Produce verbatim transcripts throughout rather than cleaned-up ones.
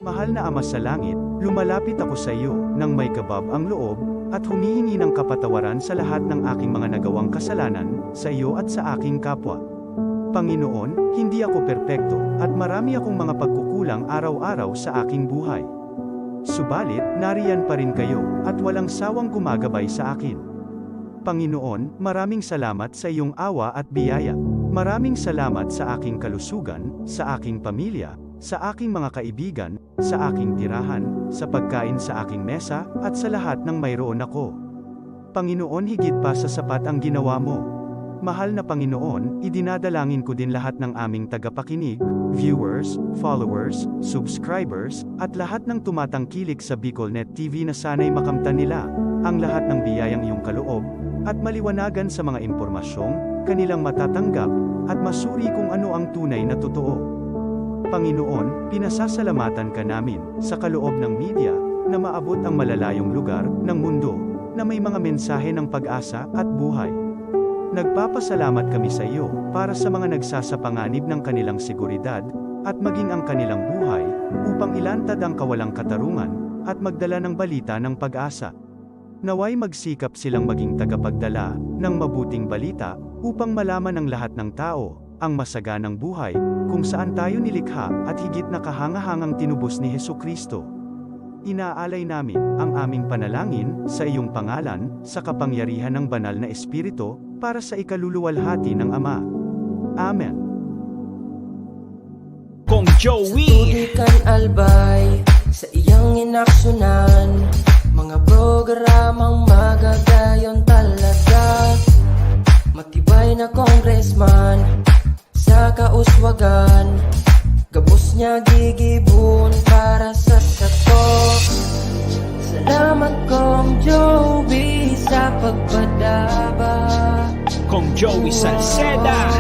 Mahal na Ama sa Langit, lumalapit ako sa iyo nang may kabab ang loob at humihingi ng kapatawaran sa lahat ng aking mga nagawang kasalanan sa iyo at sa aking kapwa. Panginoon, hindi ako perpekto at marami akong mga pagkukulang araw-araw sa aking buhay. Subalit, nariyan pa rin kayo at walang sawang gumagabay sa akin. Panginoon, maraming salamat sa iyong awa at biyaya. Maraming salamat sa aking kalusugan, sa aking pamilya, sa aking mga kaibigan, sa aking tirahan, sa pagkain sa aking mesa, at sa lahat ng mayroon ako. Panginoon, higit pa sa sapat ang ginawa mo. Mahal na Panginoon, idinadalangin ko din lahat ng aming tagapakinig, viewers, followers, subscribers, at lahat ng tumatangkilik sa BicolNet T V na sana'y makamtan nila ang lahat ng biyayang iyong kaloob at maliwanagan sa mga impormasyong kanilang matatanggap at masuri kung ano ang tunay na totoo. Panginoon, pinasasalamatan ka namin sa kaloob ng media na maabot ang malalayong lugar ng mundo na may mga mensahe ng pag-asa at buhay. Nagpapasalamat kami sa iyo para sa mga nagsasapanganib ng kanilang seguridad at maging ang kanilang buhay upang ilantad ang kawalang katarungan at magdala ng balita ng pag-asa. Naway magsikap silang maging tagapagdala ng mabuting balita upang malaman ng lahat ng tao ang masaganang buhay kung saan tayo nilikha at higit na kahangahangang tinubos ni Jesu-Cristo. Inaalay namin ang aming panalangin sa iyong pangalan, sa kapangyarihan ng Banal na Espiritu, para sa ikaluluwalhati ng Ama. Amen. Kong Joey. Sa tubig kan Albay, sa iyang inaksunan, mga programang magagayon talaga. Matibay na congressman, sa kauswagan, gabos niya gigibon para sa sato. Salamat, Kong Joey, sa pagpadaba. Kong Joey Salceda.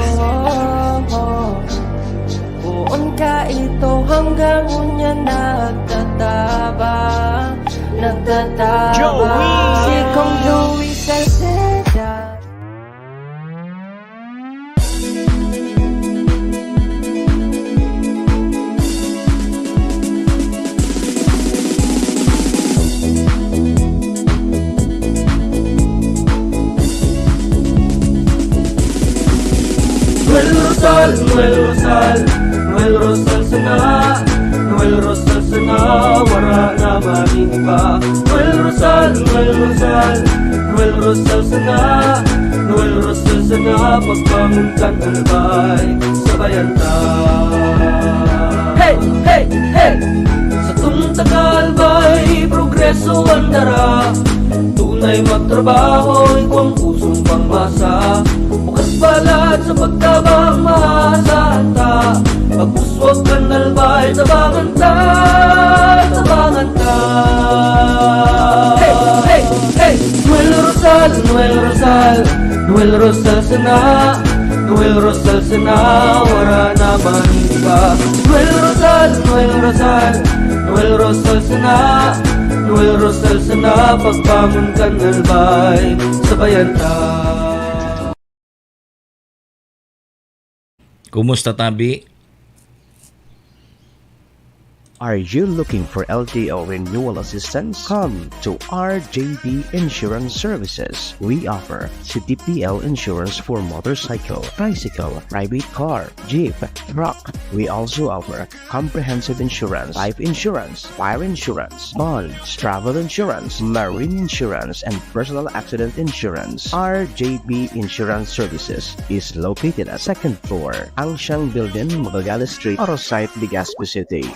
Poon ka ito hanggang unya nagtatabang, nagtatabang. Joey! Si Kong Joey Salceda. Noel Rosal, Noel Rosal, Noel Rosal sana, Noel Rosal sana, wara na magin iba. Noel Rosal, Noel Rosal, Noel Rosal sana, Noel Rosal sana, pagbangon kan Albay, sabayan ta. Hey, hey, hey! Satong taga Albay, progreso an dara. Tunay magtrabaho, igwang pusong pangmasa. Bukas balat sa pagtabang, maasahan ta. Pag-uswag kan Albay, tabangan ta, tabangan ta. Hey, hey, hey! Noel Rosal, Noel Rosal, Noel Rosal sana, Noel Rosal sana, wara na man iba. Noel Rosal, Noel Rosal, Noel Rosal sana, Noel Rosal sana, pagbangon kan Albay, sabayan ta. Kumusta, tabi? Are you looking for L T O renewal assistance? Come to R J B Insurance Services. We offer C T P L insurance for motorcycle, tricycle, private car, jeep, truck. We also offer comprehensive insurance, life insurance, fire insurance, bonds, travel insurance, marine insurance, and personal accident insurance. R J B Insurance Services is located at second floor, Angshan Building, Magallanes Street, Arosite, Legazpi City.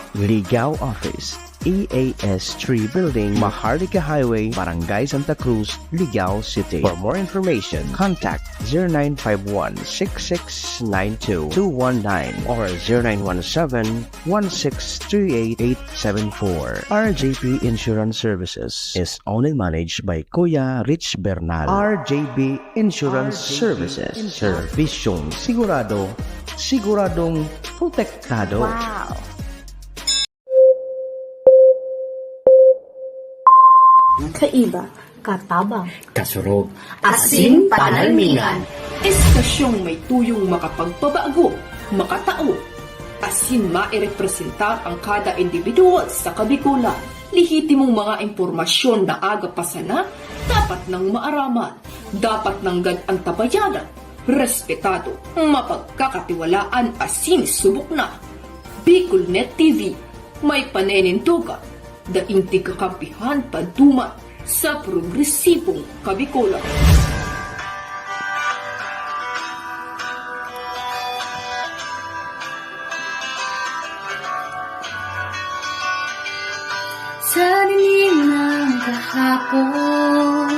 Ligao Office, E A S three Building, Maharlika Highway, Barangay Santa Cruz, Ligao City. For more information, contact zero nine five one, six six nine two, two one nine or zero nine one seven, one six three eight, eight seven four. R J P Insurance Services is owned and managed by Kuya Rich Bernal. R J P Insurance R J P Services. Insurance. Serbisyong sigurado, siguradong protektado. Wow! Kaiba, katabang, kasurog, asin panalmingan. Estasyong may tuyong makapagpabago, makatao, asin mairepresentar ang kada individual sa Kabikolan. Lehitimong mga impormasyon na aga pa sana, dapat nang maaraman, dapat nanggad antabayanan, respetado, mapagkakatiwalaan asin subok na. Bicolnet T V, may paninindogan, daing tigkakampihan paduman sa progresibong Kabikolan. Sa dilim ng kahapon,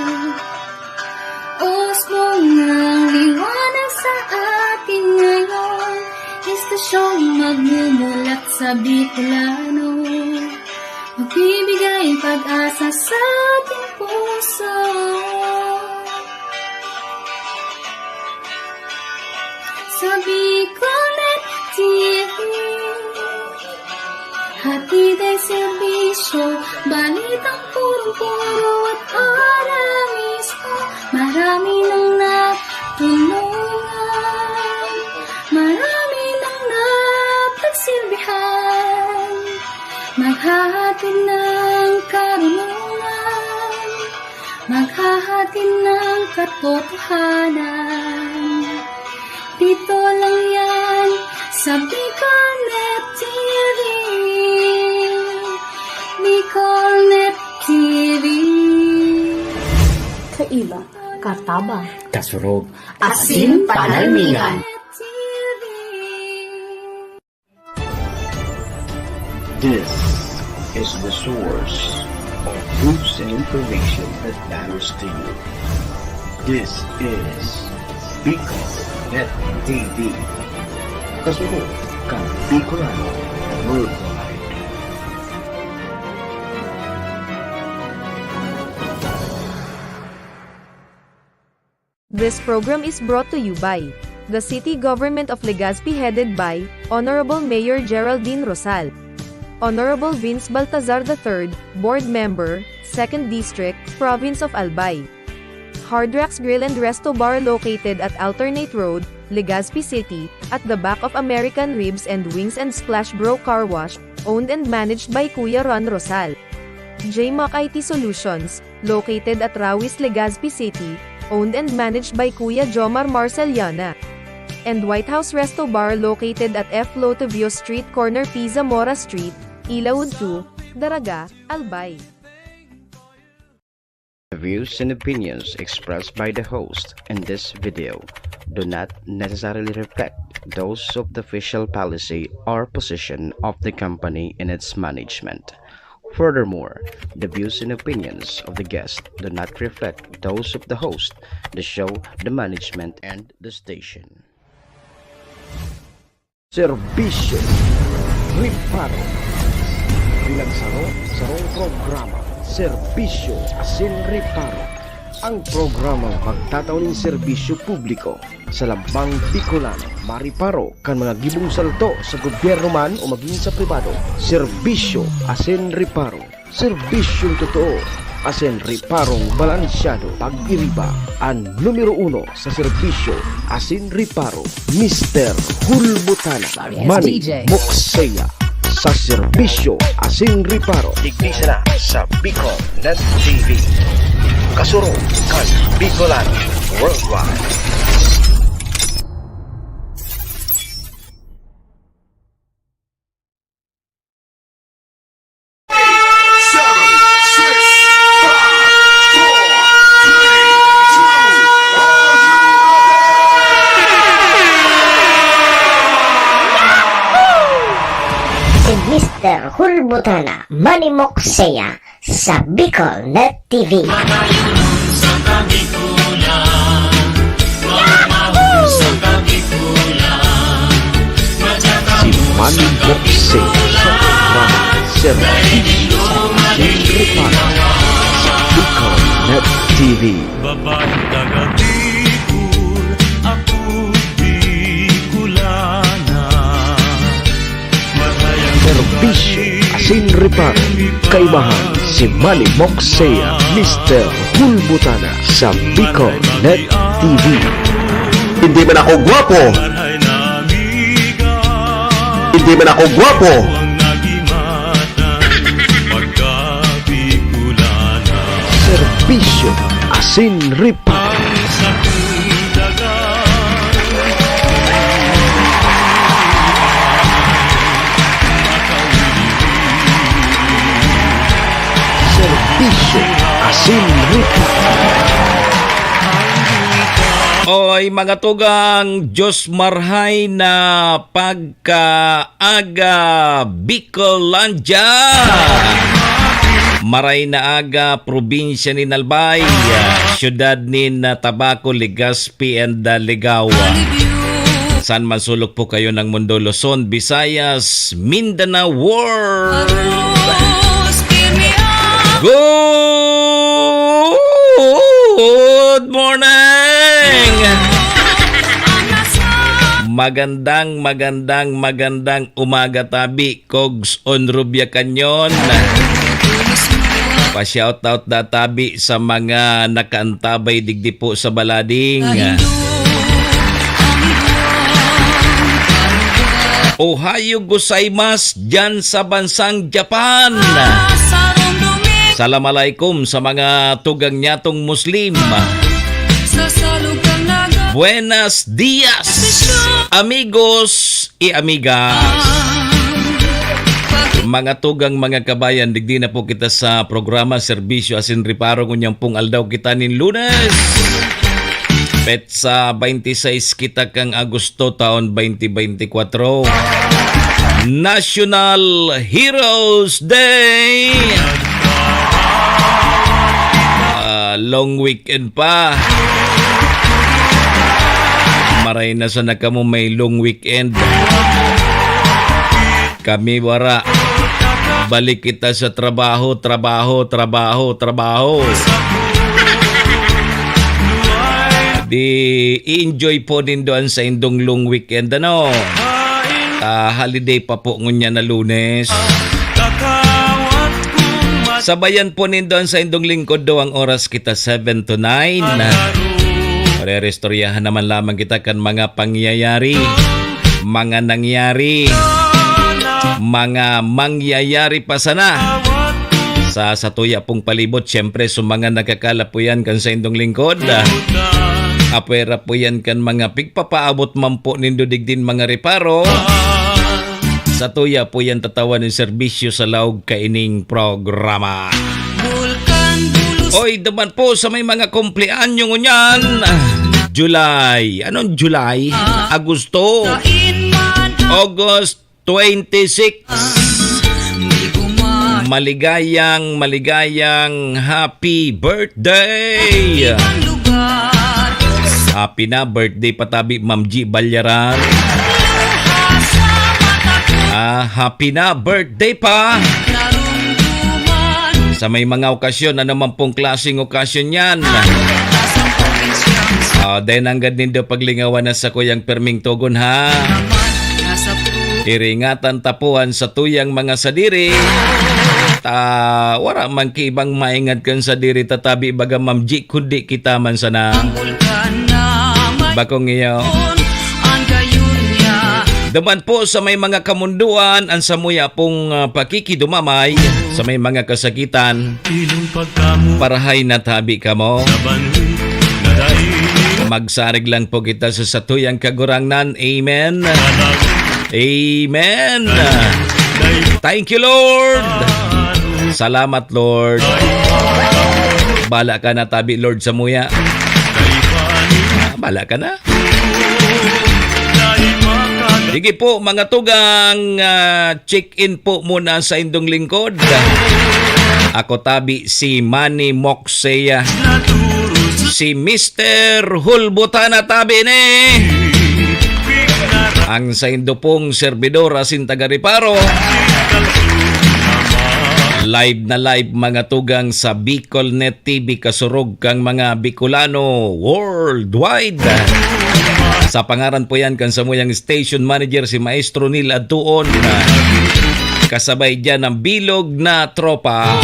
usbong ng liwanag sa atin ngayon, istasyong magmumulat sa Bicolano. Magbibigay pag-asa sa ating puso. Sa Bicolnet T V, hatid ay serbisyo, balitang purong-puro at ora mismo. Marami nang natulungan, marami nang napagsilbihan. Maghahatid ng karunungan, maghahatid ng katotohanan. Dito lang yan sa Bicolnet T V. Bicolnet T V. Kaiba, katabang, kasurog, asin panalmingan. T V. This is the source of news and information that matters to you. This is Bicol Net T V. Kasunod kan Bicolano Worldwide. This program is brought to you by the City Government of Legazpi, headed by Honorable Mayor Geraldine Rosal, Honorable Vince Baltazar the third, Board Member, Second District, Province of Albay. Hard Rocks Grill and Resto Bar, located at Alternate Road, Legazpi City, at the back of American Ribs and Wings and Splash Bro Car Wash, owned and managed by Kuya Ron Rosal. J Mac I T Solutions, located at Rawis, Legazpi City, owned and managed by Kuya Jomar Marceliana. And White House Resto Bar, located at F Lotovio Street, corner P Zamora Street, Ilaud two, Daraga, Albay. The views and opinions expressed by the host in this video do not necessarily reflect those of the official policy or position of the company and its management. Furthermore, the views and opinions of the guest do not reflect those of the host, the show, the management, and the station. Serbisyo Reparo. Bilang saro, sarong programa, Serbisyo asin Reparo. Ang programang magtatao nin serbisyo publiko sa lambang Bicolano, mareparo kan mga gibong salto sa gobyerno man o magin sa pribado. Serbisyo asin Reparo. Serbisyong totoo asin reparong balansyado. Pag-iriba, an numero uno sa serbisyo asin reparo, Mister Hulbutana, Manny Mokseya, sa serbisyo asin reparo. Digdi sana sa Bicol Net T V. Kasurog kan Bicolano Worldwide. Seven, six, five, four, three, two, are you ready? Si Mister Hulbutana, Manny Mokseya, sa Bicol Net T V. Si Manny Boxe sa programa Serbisyo Sekretaryo sa Bicol Net T V. Babaeng taga Bicol, ako Bicolana. Serbisyo asin reparo, kaibahan si Manny Moxea, Mister Hulbutana sa Bicol Net T V. Hindi man ako gwapo. Di man ako gwapo. Ang nagimat ng pagkabikulanan. Serbisyo asin ripa. Ang sakudagan. Serbisyo asin ripa. Oy, mga tugang, Diyos marhay na pag Kaaga, Bicolandia! Maray na aga, probinsya nin Albay, siyudad nin, ah, Tabaco, Legazpi, and, ah, Ligao. Saan man sulok po kayo ng mundo, Luzon, Visayas, Mindanao World. Good morning! Magandang, magandang, magandang umaga, tabi, Kogs on Rubia Canyon. Pa-shoutout da, tabi, sa mga nakaantabay digdi po sa Balading. Ohayo gozaimasu diyan sa bansang Japan. Salam alaikum sa mga tugang nyatong Muslim. Buenas dias, amigos y amigas. Mga tugang, mga kabayan, digdi na po kita sa programa Serbisyo Asin Reparo ngunyan pong aldaw kita nin Lunes. Petsa twenty-six kita kan Agosto, taon twenty twenty-four. National Heroes Day! Ah, long weekend pa. Maray na sana kamo may long weekend. Kami wara. Balik kita sa trabaho, trabaho, trabaho, trabaho. Di, i-enjoy po nindo an saindong long weekend, ano? Ah, holiday pa po ngunyan na Lunes. Sabayan po nindo an saindong lingkod, daw ang oras kita seven to nine. Marerestoryahan naman lamang kita kan mga pangyayari, mga nangyari, mga mangyayari pa sana sa satuya pong palibot. Siyempre, sa mga nagkakalapuyan kan saindong lingkod, ah, apwera po yan kan mga pigpapaabot man po nindo digdin mga reparo. Satuya po yan tatawan nin serbisyo sa laog kaining programa. Oy, duman po sa may mga kumpleanyo ngunyan. July. Anong July? Agosto. August twenty-six. Maligayang, maligayang happy birthday! Happy na birthday pa tabi, Ma'am G Balyaran. Ah, happy na birthday pa! Sa may mga okasyon, ano man pong klaseng okasyon yan. Ah, dahil nanggad nindo paglingawan na sa kuyang perming togon, ha? Iringatan tapuhan sa tuyang mga sadiri. Ta, wara man ki ibang maingat kan sadiri tatabi, baga, Ma'am G, kundi kita man sana. Bakong iyo. Duman po sa may mga kamunduan, ang samuya pong, ah, pakikidumamay sa may mga kasakitan. Parahay na tabi kamo. Magsarig lang po kita sa satuyang Kagurangnan. Amen. Amen. Thank you, Lord. Salamat, Lord. Bala ka na tabi, Lord, samuya. Bala ka na. Sige po, mga tugang, ah, check-in po muna sa indong lingkod. Ako tabi si Manny Moxea. Si Mister Hulbutana tabi ni. Ang saindo pong serbidor asin taga-reparo. Live na live, mga tugang, sa Bicolnet T V, kasurog kang mga Bicolano worldwide. Sa pangaran po yan kan samuyang station manager, si Maestro Neil Adtuon. Kasabay dyan ang bilog na tropa.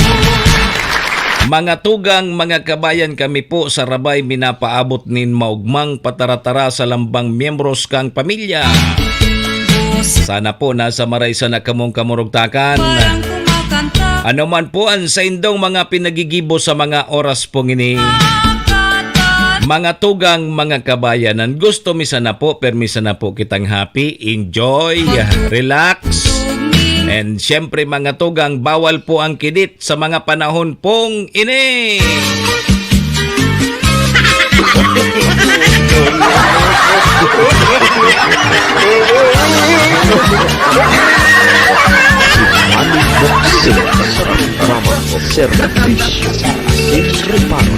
Mga tugang, mga kabayan, kami po sa Rabay minapaabot nin maugmang pataratara sa lambang miyembros kang pamilya. Sana po nasa maray sana kamong kamurugtakan. Ano man po ang saindong mga pinagigibo sa mga oras pong ini. Mga tugang, mga kabayanan, gusto mi sana po, permi sana po kitang happy, enjoy, relax. And syempre, mga tugang, bawal po ang kidit sa mga panahon pong ini. Mami Boxing sa programa Serbisyo Sin Reparo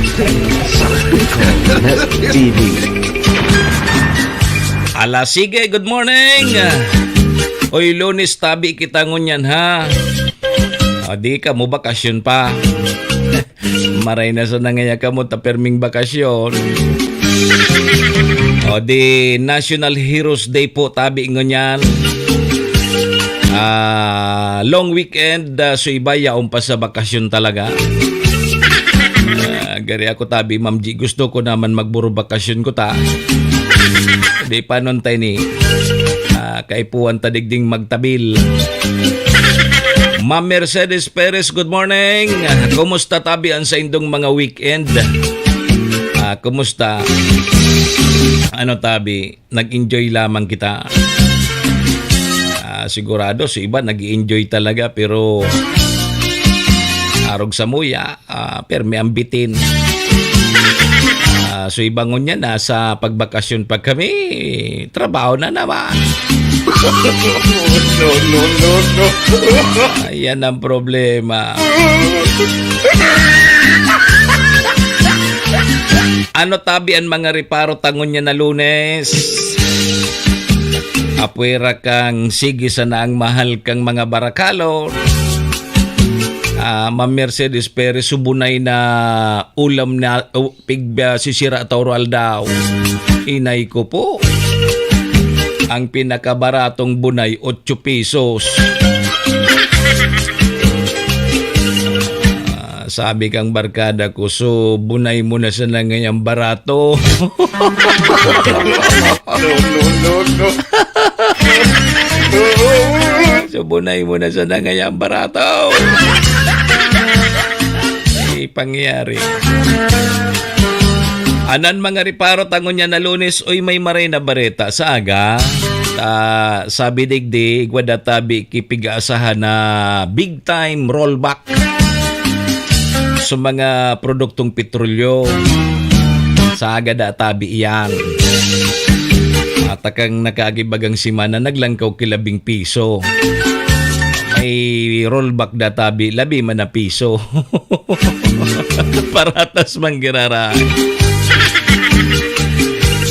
sa Bicol Net T V. Ala, sige, good morning. Oy, Lunes tabi kita ngunyan, ha? O, di ka mo bakasyon pa. Maray na sa nangaya ka mo, ta perming bakasyon. O, di National Heroes Day po, tabi ngunyan. Ah, long weekend, ah, so iba yaon pa sa bakasyon talaga. Ah, gari ako tabi, Ma'am G, gusto ko naman magburo bakasyon ko ta. Di pa nun tayo ni, ah, kaipuhan ta digding magtabil. Ma'am Mercedes Perez, good morning. Kumusta tabi ang saindong mga weekend? Ah, kumusta? Ano tabi? Nag-enjoy lamang kita. Ah, sigurado, sa iba nag-enjoy talaga, pero arog sa muya, ah, permi ang bitin. Ah, so iba ngunyan, nasa pagbakasyon pa kami, trabaho na naman. No, no, no, no. Ayan ang problema. Ano tabi ang mga reparo ta ngunyan na Lunes? Apwera kang sige sana ang mahal kang mga barakalon. Ah, Ma'am Mercedes Perez, subunay na ulam na, oh, pig, ah, sisira ta oro aldaw. Inay ko po. Ang pinakabaratong bunay, otso pesos. Ah, sabi kang barkada ko, "So, bunay mo na sana ngayang barato." No, no, no, no. So, bunay mo na sana ngayang barato. Ay, pangyayari. Anan mga reparo ta ngunyan na Lunes, uy, may maray na bareta sa aga. Ah, sabi digdi, igwa da tabi ki pig-aasahan na big time rollback sa mga produktong petrolyo. Sa aga da tabi iyan. At akang nakaagi bagang semana, naglangkaw ki labing piso. May rollback da tabi, labi man na piso. Paratas man girara.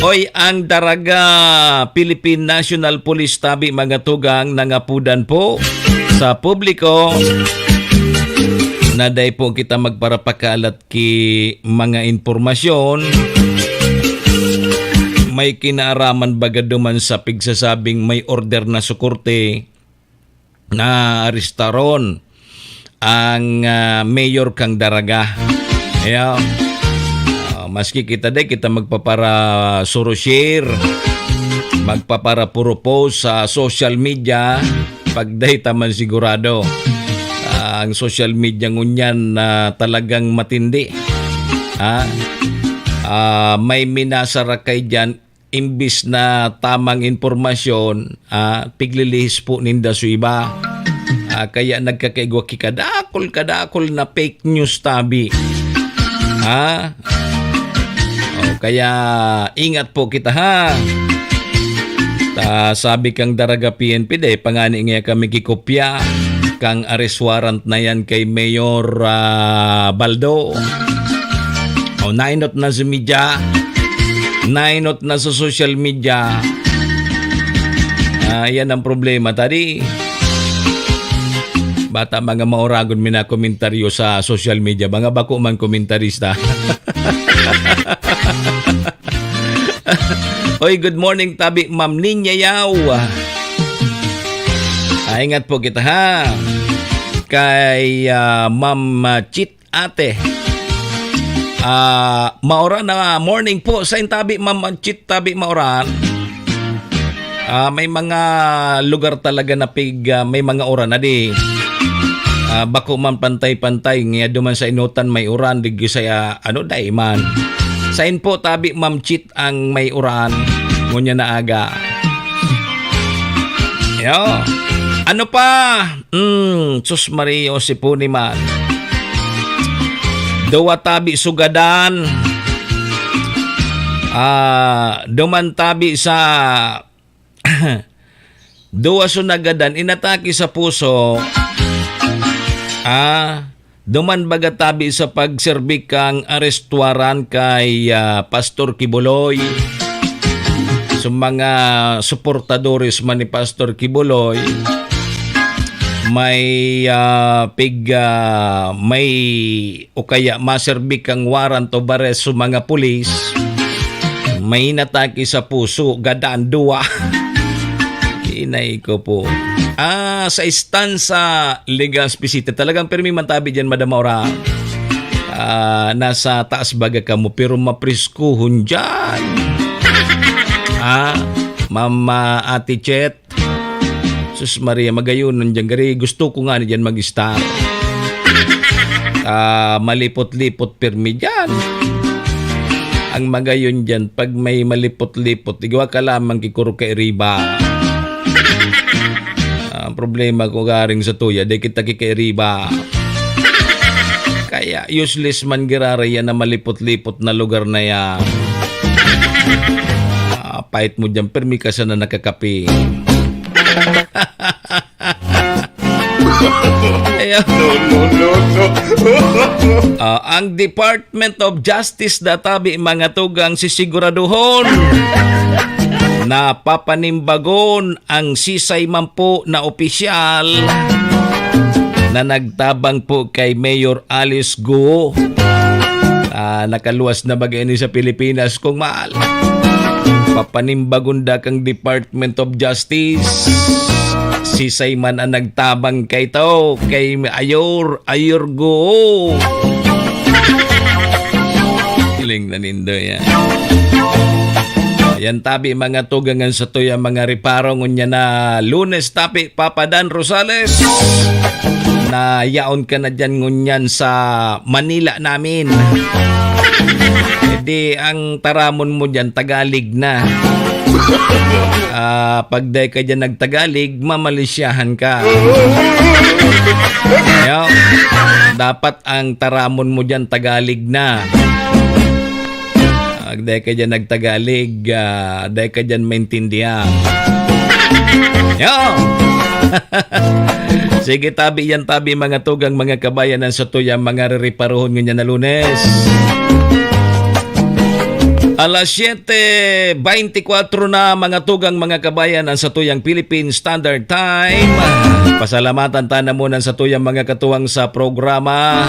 Oy, ang Daraga Philippine National Police tabi, mga tugang, nangapudan po sa publiko na dai po kita magparapakalat ki mga impormasyon. May kinaaraman baga duman sa pigsasabing may order na sa korte na arestaron ang, ah, mayor kang Daraga. Ayan. Ah, maski kita di, kita magpapara-suro-share, magpapara-propose sa social media, pag dai ta man sigurado. Ah, ang social media ngunyan na talagang matindi. Ha? Ah, may minasa ra kay diyan, imbis na tamang impormasyon, ah, piglilihis po ninda sa iba. Ah, kaya nagkakaigwa ki kadakol-kadakol na fake news tabi. Ha? O, kaya ingat po kita, ha? Ta, sabi kang Daraga P N P, dai pa ngani ngaya kami kikopya kang arrest warrant na yan kay Mayor, ah, Baldo. O, nainot na sa media. Nainot na sa social media. Ah, yan ang problema. Tadi, bata mga mauragon minakomentaryo sa social media. Mga bako man komentarista. Oy, good morning, tabi, Ma'am Ninya Yaw. Ah, ingat po kita, ha? Kay, ah, Ma'am, ah, Chit Ate. Ah, mauran na morning po sa intabi, Ma'am Chit, tabi mauran. Ah, may mga lugar talaga na pig, ah, may mga uran na di. Ah, bako man pantay-pantay, nga duman sa Inutan may uran, digdi sa, ah, ano, dai man. Sain po tabi, Ma'am Chit, ang may uran? Ngunyan na aga. Yo. Ano pa? Mm, sus Maria, si Puni man. Duwa tabi sugadan. Ah, duman tabi sa duwa so nagadan, inatake sa puso. Ah, duman baga tabi sa pagserbi kang arestwaran kay, ah, Pastor Kibuloy. Sa mga suportadores man ni Pastor Kibuloy, may, ah, pig, ah, may o kaya maserbi kang warrant of arrest sa mga pulis, may inatake sa puso, gadan duwa. Inay ko po. Ah, sa Estancia, Legazpi City. Talagang pirmi man tabi dyan, Madam Aura. Ah, nasa taas baga kamo, pero mapriskuhon dyan. Ah, Mama Ate Chet. Sus Maria, magayon nandiyan. Gari, gusto ko nga na dyan mag-stop. Ah, malipot-lipot pirmi dyan. Ang magayon dyan, pag may malipot-lipot, igwa ka lamang kikuro kay Riba. Ah, ang problema ko garing sa tuya, di kita kikairiba. Kaya useless man giraraya na malipot-lipot na lugar na yan. Ah, pait mo dyan, pirmi ka sana nakakapi. Ayan. No, no, no, no. Ah, ang Department of Justice databi, mga tugang, sisiguraduhon na papanimbagon ang sisay man po na opisyal na nagtabang po kay Mayor Alice Guo. Ah, nakaluwas na baga ini sa Pilipinas, kung mahal. Papanimbagon da kang Department of Justice. Sisay man ang nagtabang kay to, kay Ayor, Ayor Guo. Hiling na nindo yan. Yan tabi, mga tugang, an satuya mga reparo, ngunyan na Lunes tabi, Papa Dan Rosales, na yaon ka na dyan ngunyan sa Manila namin. E di, ang taramon mo dyan, Tagalig na. Ah, pag dai ka dyan nagtagalig, mamalisyahan ka. Yo, dapat ang taramon mo dyan, Tagalig na. Pag dai ka dyan nagtagalig, ah, dai ka dyan maintindihan. Yo! Sige, tabi yan, tabi, mga tugang, mga kabayan, an satuyang mga rereparohon ngunyan na Lunes. Alas siyete beintikwatro na, mga tugang, mga kabayan, an satuyang Philippine Standard Time. Pasalamatan ta na muna an satuyang mga katuwang sa programa.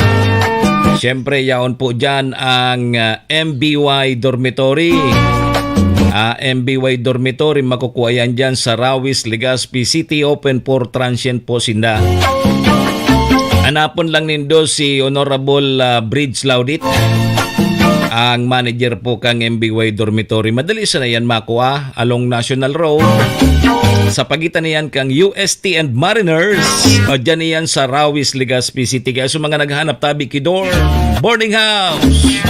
Siyempre, yaon po dyan ang, ah, M B Y Dormitory. Ah, M B Y Dormitory, makukuha yan dyan sa Rawis, Legazpi City. Open for transient po sinda. Hanapon lang nindo si Honorable, ah, Bridge Laudit, ang manager po kang M B Y Dormitory. Madali sana yan makuha along National Road. Sa pagitan niyan kang U S T and Mariners, o, dyan niyan sa Rawis, Legazpi City. Kaya sa mga naghahanap tabi ki Dorm Boarding House,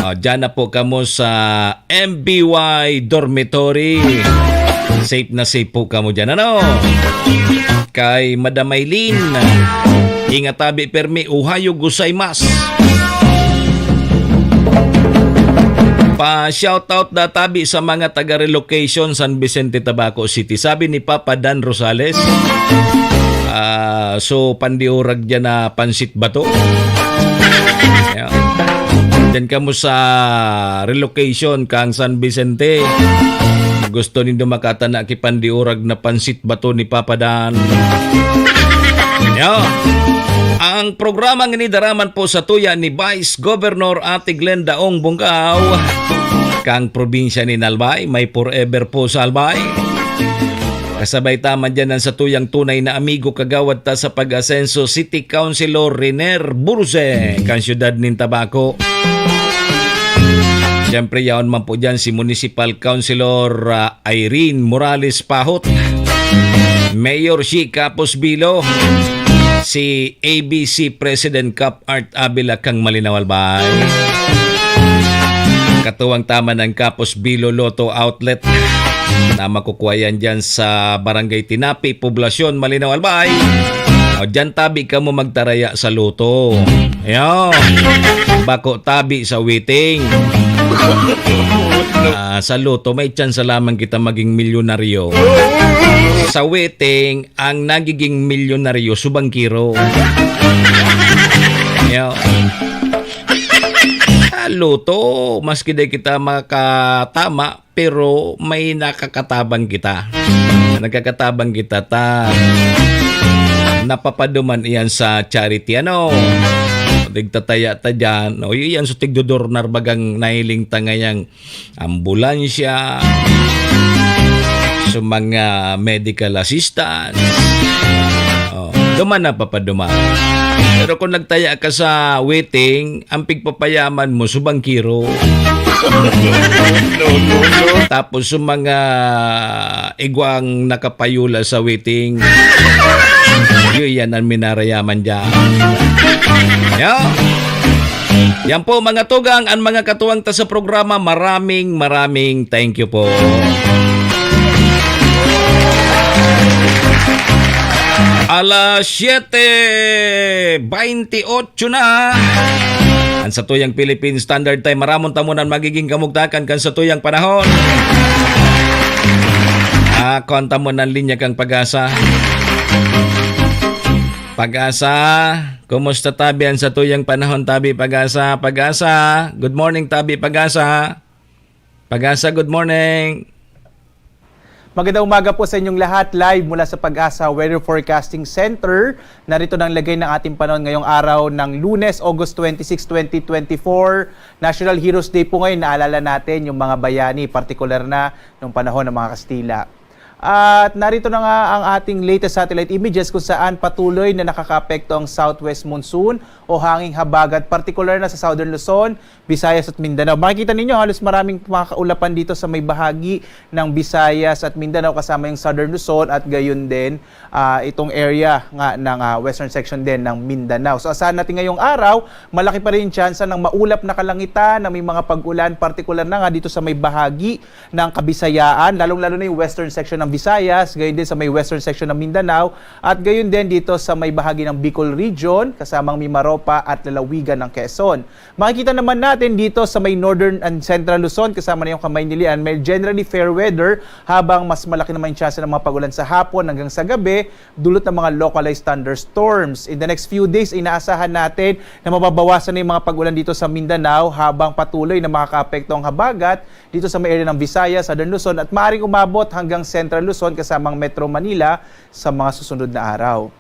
ah, dyan na po kamo sa M B Y Dormitory. Safe na safe po kamo dyan, ano? Kay Madam Maylin, ingat tabi permi, ohayo gozaimasu. Pa-shoutout da tabi sa mga taga-relocation, San Vicente, Tabaco City. Sabi ni Papa Dan Rosales, ah, so, pandiurag dyan na pansit bato. Ayan. Diyan kamo sa relocation kang San Vicente. Gusto nindo makatana ki pandiurag na pansit bato ni Papa Dan. Yo. Ang programang ini daraman po sa tuya ni Vice Governor Ate Glenda Ong Bungkaw, kang probinsya ni Albay, may forever po sa Albay. Kasabay ta man dyan ang satuyang tunay na amigo, kagawad ta sa pag-asenso, City Councilor Riner Burse, kan siyudad nin Tabaco. Siyempre, yaon man po dyan si Municipal Councilor, ah, Irene Morales Pahot, Mayor Shi Capos Bilo, si A B C President Cap Art Abila kang Malinaw Albay. Katuwang tama ng Capos Bilo Lotto Outlet na makukuha yan dyan sa Barangay Tinapi, Poblacion, Malinaw Albay. O, dyan tabi ka mo magtaraya sa luto. Ayan. Bako tabi sa waiting. Ah, sa luto, may tsansa lamang kita maging milyonaryo. Sa waiting, ang nagiging milyonaryo, subangkiro. Ayan. Sa luto, maski di kita makatama, pero may nakakatabang kita. Nagkakatabang kita ta napapaduman iyan sa charity, ano? Tigtataya ta dyan. O, iyan sa tigdodornar bagang nahiling ta ngayang ambulansya, sa mga medical assistance. Oh, duman na papaduman. Pero kung nagtaya ka sa waiting, ang pigpapayaman mo, subangkiro. Tapos sa mga igwang nakapayula sa waiting, yun yan ang minarayaman dyan. Yo. Yan po, mga tugang, ang mga katuwang ta sa programa. Maraming, maraming thank you po. Alas siyete baynte otso na. Ang satuyang Philippine Standard Time, maramon ta muna ang magiging kamugtakan kan satuyang panahon. Ah, konta mo ng linya kang Pag-asa. Pag-asa, kumusta tabi ang satuyang panahon, tabi Pag-asa? Pag-asa, good morning, tabi Pag-asa. Pag-asa, good morning. Magandang umaga po sa inyong lahat. Live mula sa Pag-asa Weather Forecasting Center. Narito na ang lagay ng ating panahon ngayong araw ng Lunes, August twenty-six, twenty twenty-four. National Heroes Day po ngayon. Naalala natin yung mga bayani, partikular na nung panahon ng mga Kastila. At narito na nga ang ating latest satellite images kung saan patuloy na nakakaapekto ang southwest monsoon o hanging habagat, partikular na sa Southern Luzon, Visayas at Mindanao. Makikita ninyo, halos maraming mga kaulapan dito sa may bahagi ng Visayas at Mindanao, kasama yung Southern Luzon at gayon din, ah, itong area nga ng, ah, western section din ng Mindanao. So, asahan natin ngayong araw, malaki pa rin yung tsansa ng maulap na kalangitan na may mga pag-ulan, partikular na nga dito sa may bahagi ng Kabisayaan, lalong-lalo na yung western section ng Visayas, gayon din sa may western section ng Mindanao, at gayon din dito sa may bahagi ng Bicol Region, kasamang Mimaropa at lalawigan ng Quezon. Makikita naman natin dito sa may northern and central Luzon, kasama na yung Kamaynilaan, may generally fair weather, habang mas malaki naman yung tsansa ng mga pag-ulan sa hapon hanggang sa gabi, dulot ng mga localized thunderstorms. In the next few days, inaasahan natin na mababawasan na yung mga pag-ulan dito sa Mindanao, habang patuloy na makakaapekto ang habagat dito sa may area ng Visayas, Southern Luzon, at maaaring umabot hanggang Central Luzon kasamang Metro Manila sa mga susunod na araw.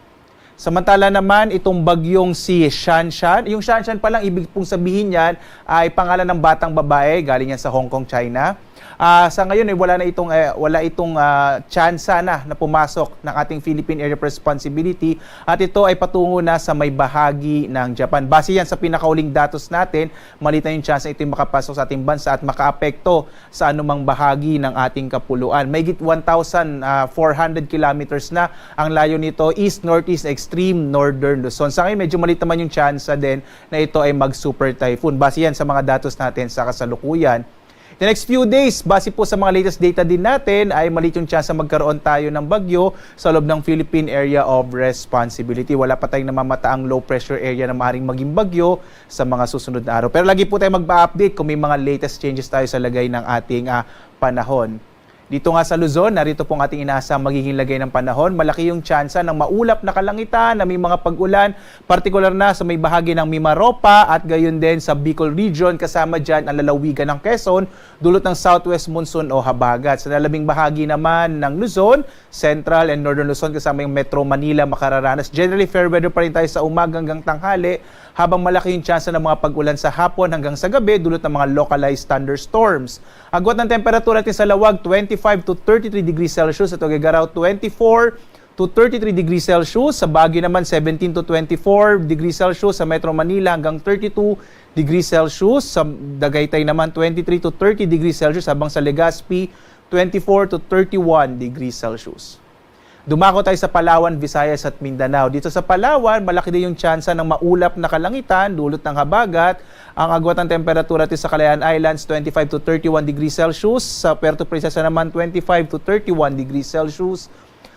Samantala naman, itong bagyong si Shanshan, yung Shanshan pa lang, ibig pong sabihin niyan ay pangalan ng batang babae, galing yan sa Hong Kong, China. Ah, sa ngayon, eh, wala na itong, eh, wala itong, ah, tsansa na, na pumasok ng ating Philippine Area of Responsibility, at ito ay patungo na sa may bahagi ng Japan. Base yan sa pinakauling datos natin, maliit na yung tsansa ito'y makapasok sa ating bansa at makaapekto sa anumang bahagi ng ating kapuluan. Mahigit one thousand four hundred kilometers na ang layo nito, east-northeast, extreme northern Luzon. Sa ngayon, medyo maliit naman yung tsansa din na ito ay mag-super typhoon. Base yan sa mga datos natin sa kasalukuyan. The next few days, base po sa mga latest data din natin, ay maliit yung tsansa magkaroon tayo ng bagyo sa loob ng Philippine Area of Responsibility. Wala pa tayong namamataang low pressure area na maaaring maging bagyo sa mga susunod na araw. Pero lagi po tayo magpa-update kung may mga latest changes tayo sa lagay ng ating, ah, panahon. Dito nga sa Luzon, narito pong ating inaasang magiging lagay ng panahon. Malaki yung tsansa ng maulap na kalangitan na may mga pag-ulan, partikular na sa may bahagi ng Mimaropa at gayon din sa Bicol Region, kasama dyan ang lalawigan ng Quezon, dulot ng southwest monsoon o habagat. Sa lalabing bahagi naman ng Luzon, Central and Northern Luzon, kasama yung Metro Manila, makararanas. Generally, fair weather pa rin tayo sa umaga hanggang tanghali, habang malaki yung tsansa ng mga pag-ulan sa hapon hanggang sa gabi, dulot ng mga localized thunderstorms. Agwat ng temperatura natin sa lawag, twenty-five to thirty-three degrees Celsius. Sa Tuguegarao, twenty-four to thirty-three degrees Celsius. Sa Baguio naman, seventeen to twenty-four degrees Celsius. Sa Metro Manila, hanggang thirty-two degrees Celsius. Sa Tagaytay naman, twenty-three to thirty degrees Celsius. Habang sa Legazpi, twenty-four to thirty-one degrees Celsius. Dumako tayo sa Palawan, Visayas at Mindanao. Dito sa Palawan, malaki din yung tsansa ng maulap na kalangitan, dulot ng habagat. Ang agwat ng temperatura dito sa Kalayaan Islands, twenty-five to thirty-one degrees Celsius. Sa Puerto Princesa naman, twenty-five to thirty-one degrees Celsius.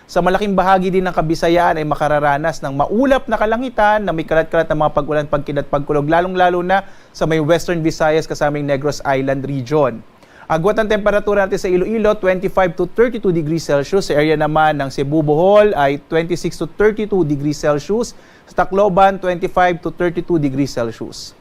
Sa malaking bahagi din ng Kabisayaan ay makararanas ng maulap na kalangitan na may kalat-kalat na mga pag-ulan, pagkidlat, pagkulog, lalong-lalo na sa may Western Visayas kasama yung Negros Island Region. Agwat ng temperatura natin sa Iloilo, twenty-five to thirty-two degrees Celsius. Sa area naman ng Cebu, Bohol ay twenty-six to thirty-two degrees Celsius. Sa Tacloban, twenty-five to thirty-two degrees Celsius.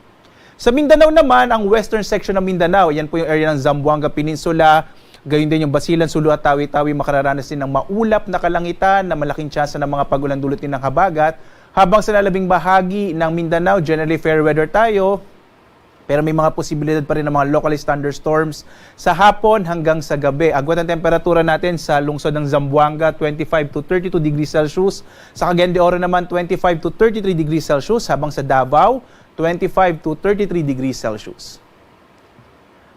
Sa Mindanao naman, ang western section ng Mindanao, yan po yung area ng Zamboanga Peninsula, gayon din yung Basilan, Sulu at Tawi-Tawi, makararanas din ng maulap na kalangitan na malaking tsansa ng mga pag-ulan dulot din ng habagat. Habang sa lalabing bahagi ng Mindanao, generally fair weather tayo, pero may mga posibilidad pa rin ng mga localized thunderstorms sa hapon hanggang sa gabi. Agwat ang temperatura natin sa lungsod ng Zamboanga, twenty-five to thirty-two degrees Celsius. Sa Cagayan de Oro naman, twenty-five to thirty-three degrees Celsius. Habang sa Davao, twenty-five to thirty-three degrees Celsius.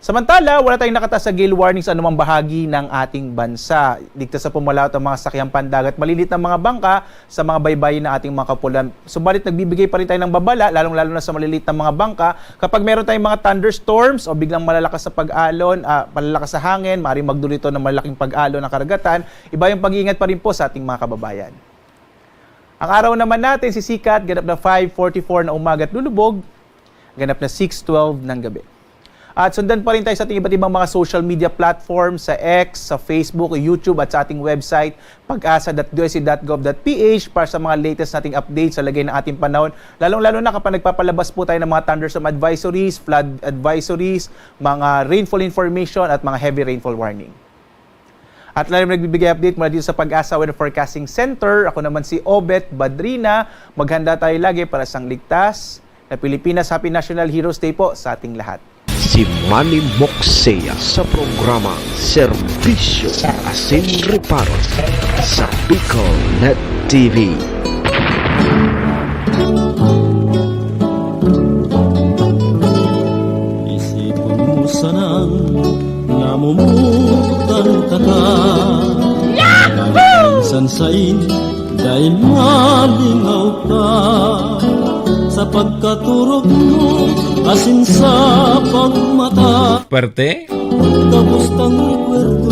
Samantala, wala tayong nakataas sa gale warning sa anumang bahagi ng ating bansa. Ligtas sa pumalaot ang mga sakyang pandagat, malilit na mga bangka sa mga baybayin ng ating mga kapuluan. Subalit, nagbibigay pa rin tayo ng babala, lalong-lalo na sa maliliit na mga bangka. Kapag meron tayong mga thunderstorms o biglang malalakas sa pag-alon, ah, malalakas sa hangin, maaaring magdulot ito ng malaking pag-alon ng karagatan. Iba yung pag-iingat pa rin po sa ating mga kababayan. Ang araw naman natin sisikat, ganap na five forty-four na umaga at lulubog, ganap na six twelve ng gabi. At sundan pa rin tayo sa ating iba't ibang mga social media platforms, sa X, sa Facebook, YouTube, at sa ating website, pag-asa dot D O S T dot gov dot P H para sa mga latest nating updates sa lagay ng ating panahon, lalong-lalo na kapag nagpapalabas po tayo ng mga thunderstorm advisories, flood advisories, mga rainfall information, at mga heavy rainfall warning. At lalim nagbibigay update mula dito sa Pag-asa Weather Forecasting Center. Ako naman si Obet Badrina. Maghanda tayo lagi para sa ligtas na Pilipinas. Happy National Heroes Day po sa ating lahat. Si Manny Moksea sa programa Serbisyo Asin Reparo sa Bicol Net T V. Isipon mo sanang namumutan ka ka. Yahoo! Minsan sain, dai malingaw ka. Sa pagkaturog mo, asin sa pagmata. Perte? Kabustang rekwento,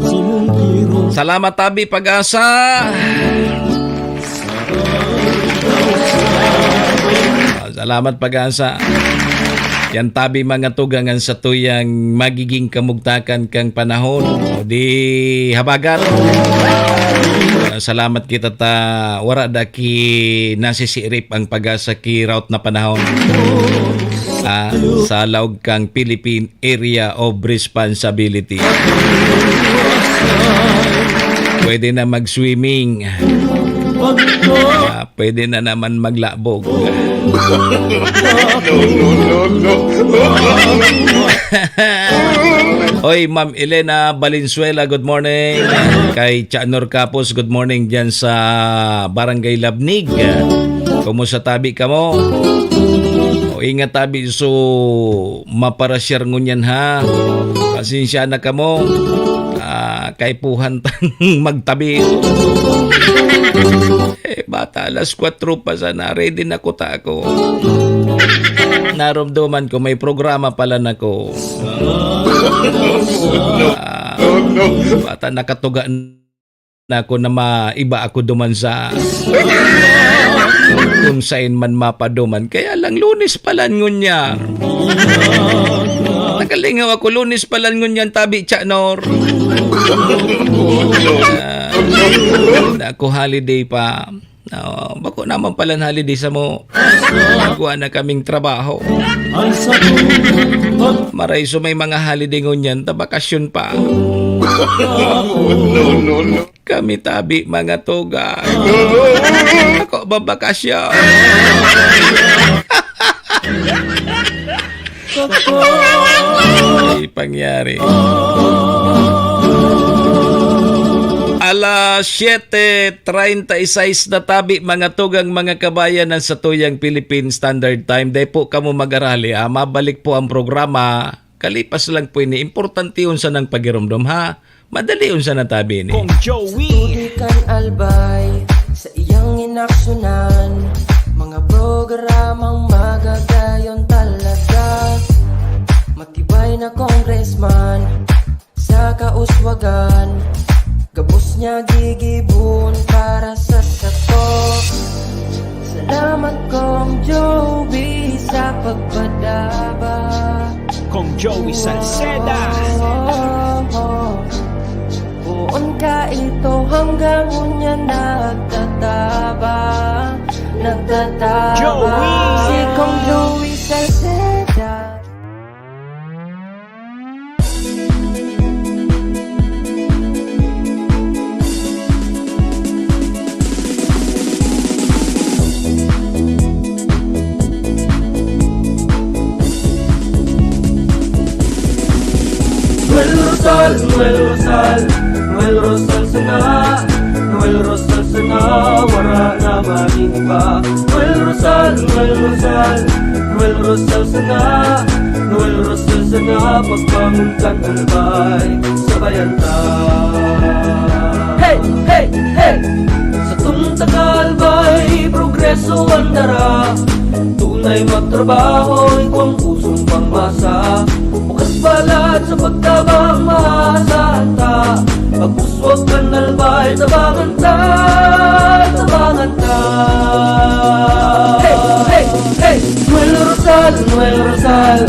simong kirong. Salamat, Tabi Pag-asa. Salamat, Pag-asa. Yan tabi, mga tugang, an satuyang magiging kamugtakan kan panahon. O di, habagat. Salamat kita ta wara da ki nasisirip ang Pag-asa ki route na panahon. Ah, sa laog kang Philippine Area of Responsibility. Pwede na mag-swimming. Ah, pwede na naman maglabog. Oy, Ma'am Elena Valenzuela, good morning. Kay Chanor Capos, good morning dyan sa Barangay Labnig. Kumusta tabi kamo? O, ingat tabi so maparasyar ngunyan, ha? Pasensya na kamo. Ah, kaipuhan tang magtabi. Eh, bata, alas kwatro pa sana, ready na kuta ako. Naromdoman ko, may programa pala na ko. Ah, bata, nakatuga na ako na maiba ako duman sa kung saan man mapaduman. Kaya lang, Lunes palan ngunyan. Nakalingaw ako, Lunes palan ngunyan, tabi, Chanor. Ah, na ako holiday pa. Oo, bako naman palan holiday samo. Nagkuha na kaming trabaho. Maray so may mga holiday ngunyan, ta bakasyon pa. Kami tabi, mga tugang. Ako babakasyon. Di pangyari. Ala! Alas siyete treinta y seis na tabi, mga tugang, mga kabayan, ang satuyang Philippine Standard Time. Dai po kamo mag-arali, ah. Mabalik po ang programa. Kalipas lang po ini. Importante yun sa nang pagiromdom, ha? Madali yun sa natabi ini. Kong Joey. Tubig kan Albay sa iyang inaksyonan. Mga programang magagayon talaga. Matibay na congressman sa kauswagan. Gabos niya gigibon para sa sato. Salamat, Kong Joey, sa pagpadaba. Kong Joey Salceda. Poon ka ito hanggang unya nagtataba, nagtataba. Joey! Si Kong Joey Salceda. Noel Rosal, Noel Rosal, Noel Rosal sana, Noel Rosal sana, wara na maning iba. Noel Rosal, Noel Rosal, Noel Rosal sana, Noel Rosal sana, pagbangon kan Albay, sabayan ta. Hey, hey, hey! Sa tunta ka Albay, progreso ang dara. Tunay magtrabaho, igwang pusong pangmasa. Bukas palad sa pagtabang, maasahan ta. Pag-uswag kan Albay, tabangan ta, tabangan ta. Hey, hey, hey! Noel Rosal, Noel Rosal,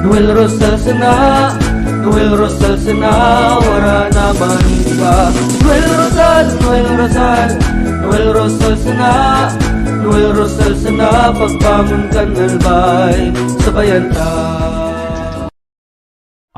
Noel Rosal sana, Noel Rosal sana, wara na maning iba. Noel Rosal, Noel Rosal, Noel Rosal sana, Noel Rosal sana, pagbangon kan Albay, sabayan ta.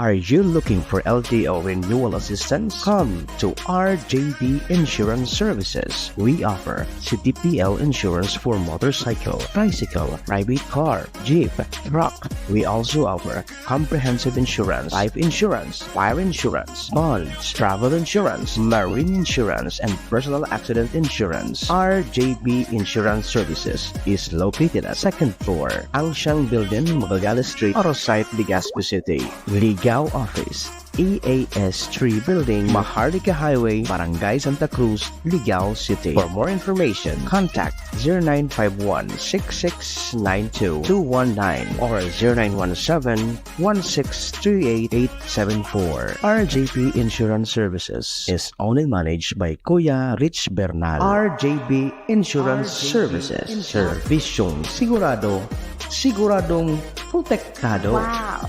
Are you looking for L T O renewal assistance? Come to R J B Insurance Services. We offer C T P L insurance for motorcycle, tricycle, private car, jeep, truck. We also offer comprehensive insurance, life insurance, fire insurance, bonds, travel insurance, marine insurance, and personal accident insurance. R J B Insurance Services is located at second floor, Angsiang Building, Magallanes Street, Arosite, Legazpi City. Ligao Office, E A S three Building, Maharlika Highway, Barangay Santa Cruz, Ligao City. For more information, contact zero nine five one, six six nine two, two one nine or zero nine one seven, one six three eight, eight seven four. R J P Insurance Services is owned and managed by Kuya Rich Bernal. R J B Insurance Services. Serbisyong sigurado, siguradong protektado. Wow!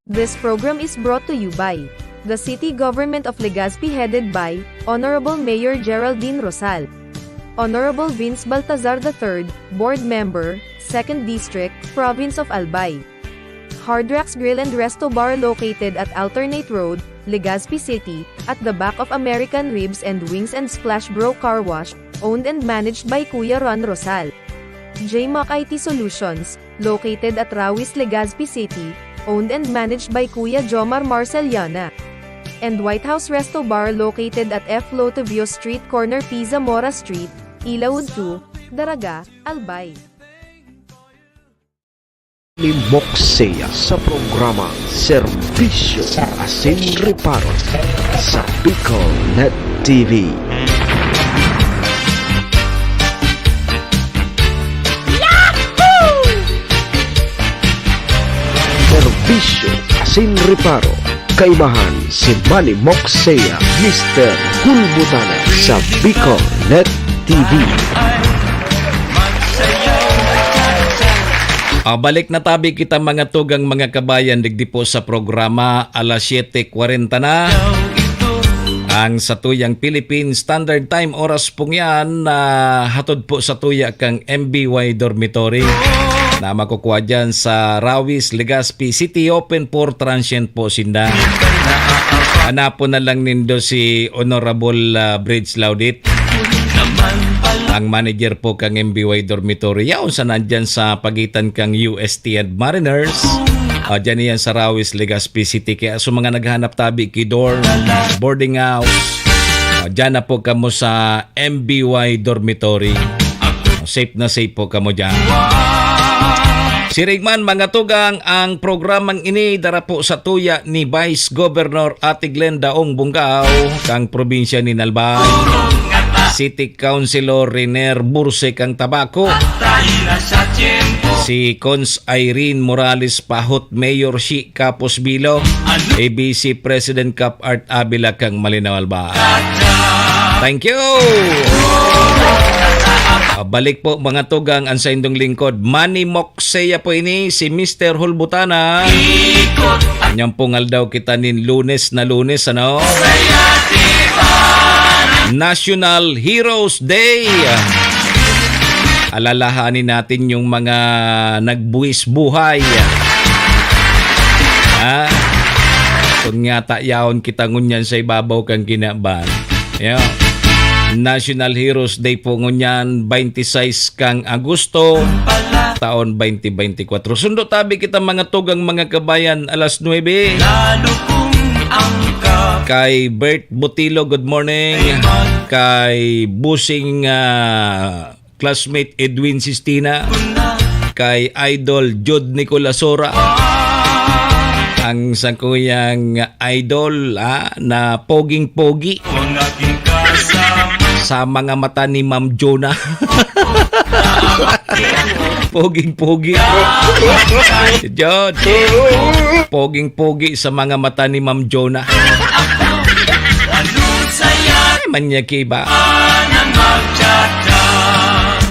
This program is brought to you by the City Government of Legazpi, headed by Honorable Mayor Geraldine Rosal, Honorable Vince Baltazar the third, Board Member, Second District, Province of Albay. Hard Rocks Grill and Resto Bar, located at Alternate Road, Legazpi City, at the back of American Ribs and Wings and Splash Bro Car Wash, owned and managed by Kuya Ron Rosal. J Mac I T Solutions, located at Rawis, Legazpi City, owned and managed by Kuya Jomar Marceliana. And White House Resto Bar, located at F Lotivio Street, corner P Zamora Street, Ilaud two, Daraga, Albay. Ni Moxea sa programa Serbisyo Asin Reparo sa Bicol Net T V. Serbisyo Asin Reparo, kaimahan si Manny Moxea, Mister Kulbutana sa Bicol Net T V. Ah, balik na tabi kita, mga tugang, mga kabayan, digdi po sa programa, alas siyete kwarenta na. Ang satuyang Philippine Standard Time, oras pong yan, ah, hatod po sa tuya kang M B Y Dormitory na makukuha dyan sa Rawis, Legazpi City, open for transient po sinda. Hanapon na lang nindo si Honorable, ah, Bridge Laudit, ang manager po kang M B Y Dormitory. Yaon sa nandyan sa pagitan kang U S T and Mariners. Ah, dyan yan sa Rawis, Legazpi City. Kaya sa mga naghanap tabi, kidor, boarding house, O, dyan na po kamo sa M B Y dormitory. O, safe na safe po kamo dyan. Siring man, mga tugang, ang programang ini dara po sa tuya ni Vice Governor Ate Glenda Ong Bungao, kang probinsya ni Nalban, City Councilor Riner Burse kang Tabaco, si Cons Irene Morales Pahot, Mayor Shi Kapos Bilo, A B C President Cap Art Avila kang Malinao Alba. Thank you! Ah, balik po, mga tugang, ang saindong lingkod, Manny Moxeya po ini, si Mister Hulbutana. Niyang pungal daw kita nin Lunes na Lunes, ano? National Heroes Day. Alalahanin natin yung mga nagbuwis buhay. Ha? Kung nga ta, yaon kita ngunyan sa ibabaw kan kinaban. Yeah. National Heroes Day po ngunyan, twenty-six kang Agosto, taon twenty twenty-four. Sundo tabi kita, mga tugang, mga kabayan, alas nuebe. Kay Bert Butilo, good morning. Kay Busing, ah, classmate Edwin Sistina, kay Idol Jude Nicolasora, ang sakuyang idol, ah, na poging-pogi sa mga mata ni Ma'am Jonah. Poging-pogi. Jude, poging-pogi sa mga mata ni Ma'am Jonah. Ay, man niya kiba.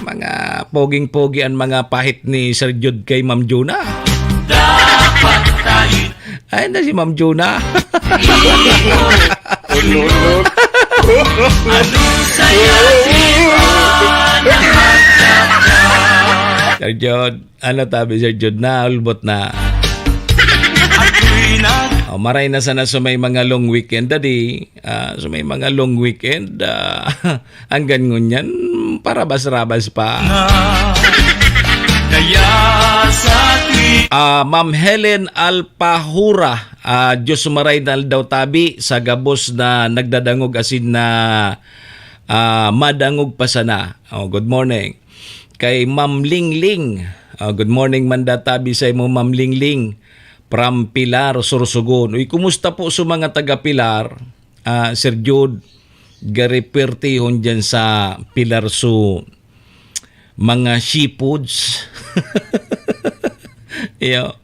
Mga poging-pogi ang mga pahit ni Sir Jude kay Ma'am Juna. Ay, na si Ma'am Juna. Sir Jude, ano tabi, Sir Jude, na ulbot na. O, maray na sana sa may mga long weekend, daddy. Ah, so may mga long weekend, ah, hanggang ngunyan, parabas-rabas pa. Kaya sa tuwi- Ah, Ma'am Helen Alpahura, ah, Diyos maray na aldaw tabi sa gabos na nagdadangog asin na, ah, madangog pa sana. Oh, good morning. Kay Ma'am Lingling. Ah, good morning, manda tabi sa imo, Ma'am Lingling. From Pilar, Sorsogon. Uy, kumusta po sa mga taga Pilar? Ah, Sir Jude, gari pertihon dyan sa Pilar su mga seafoods. Iyo.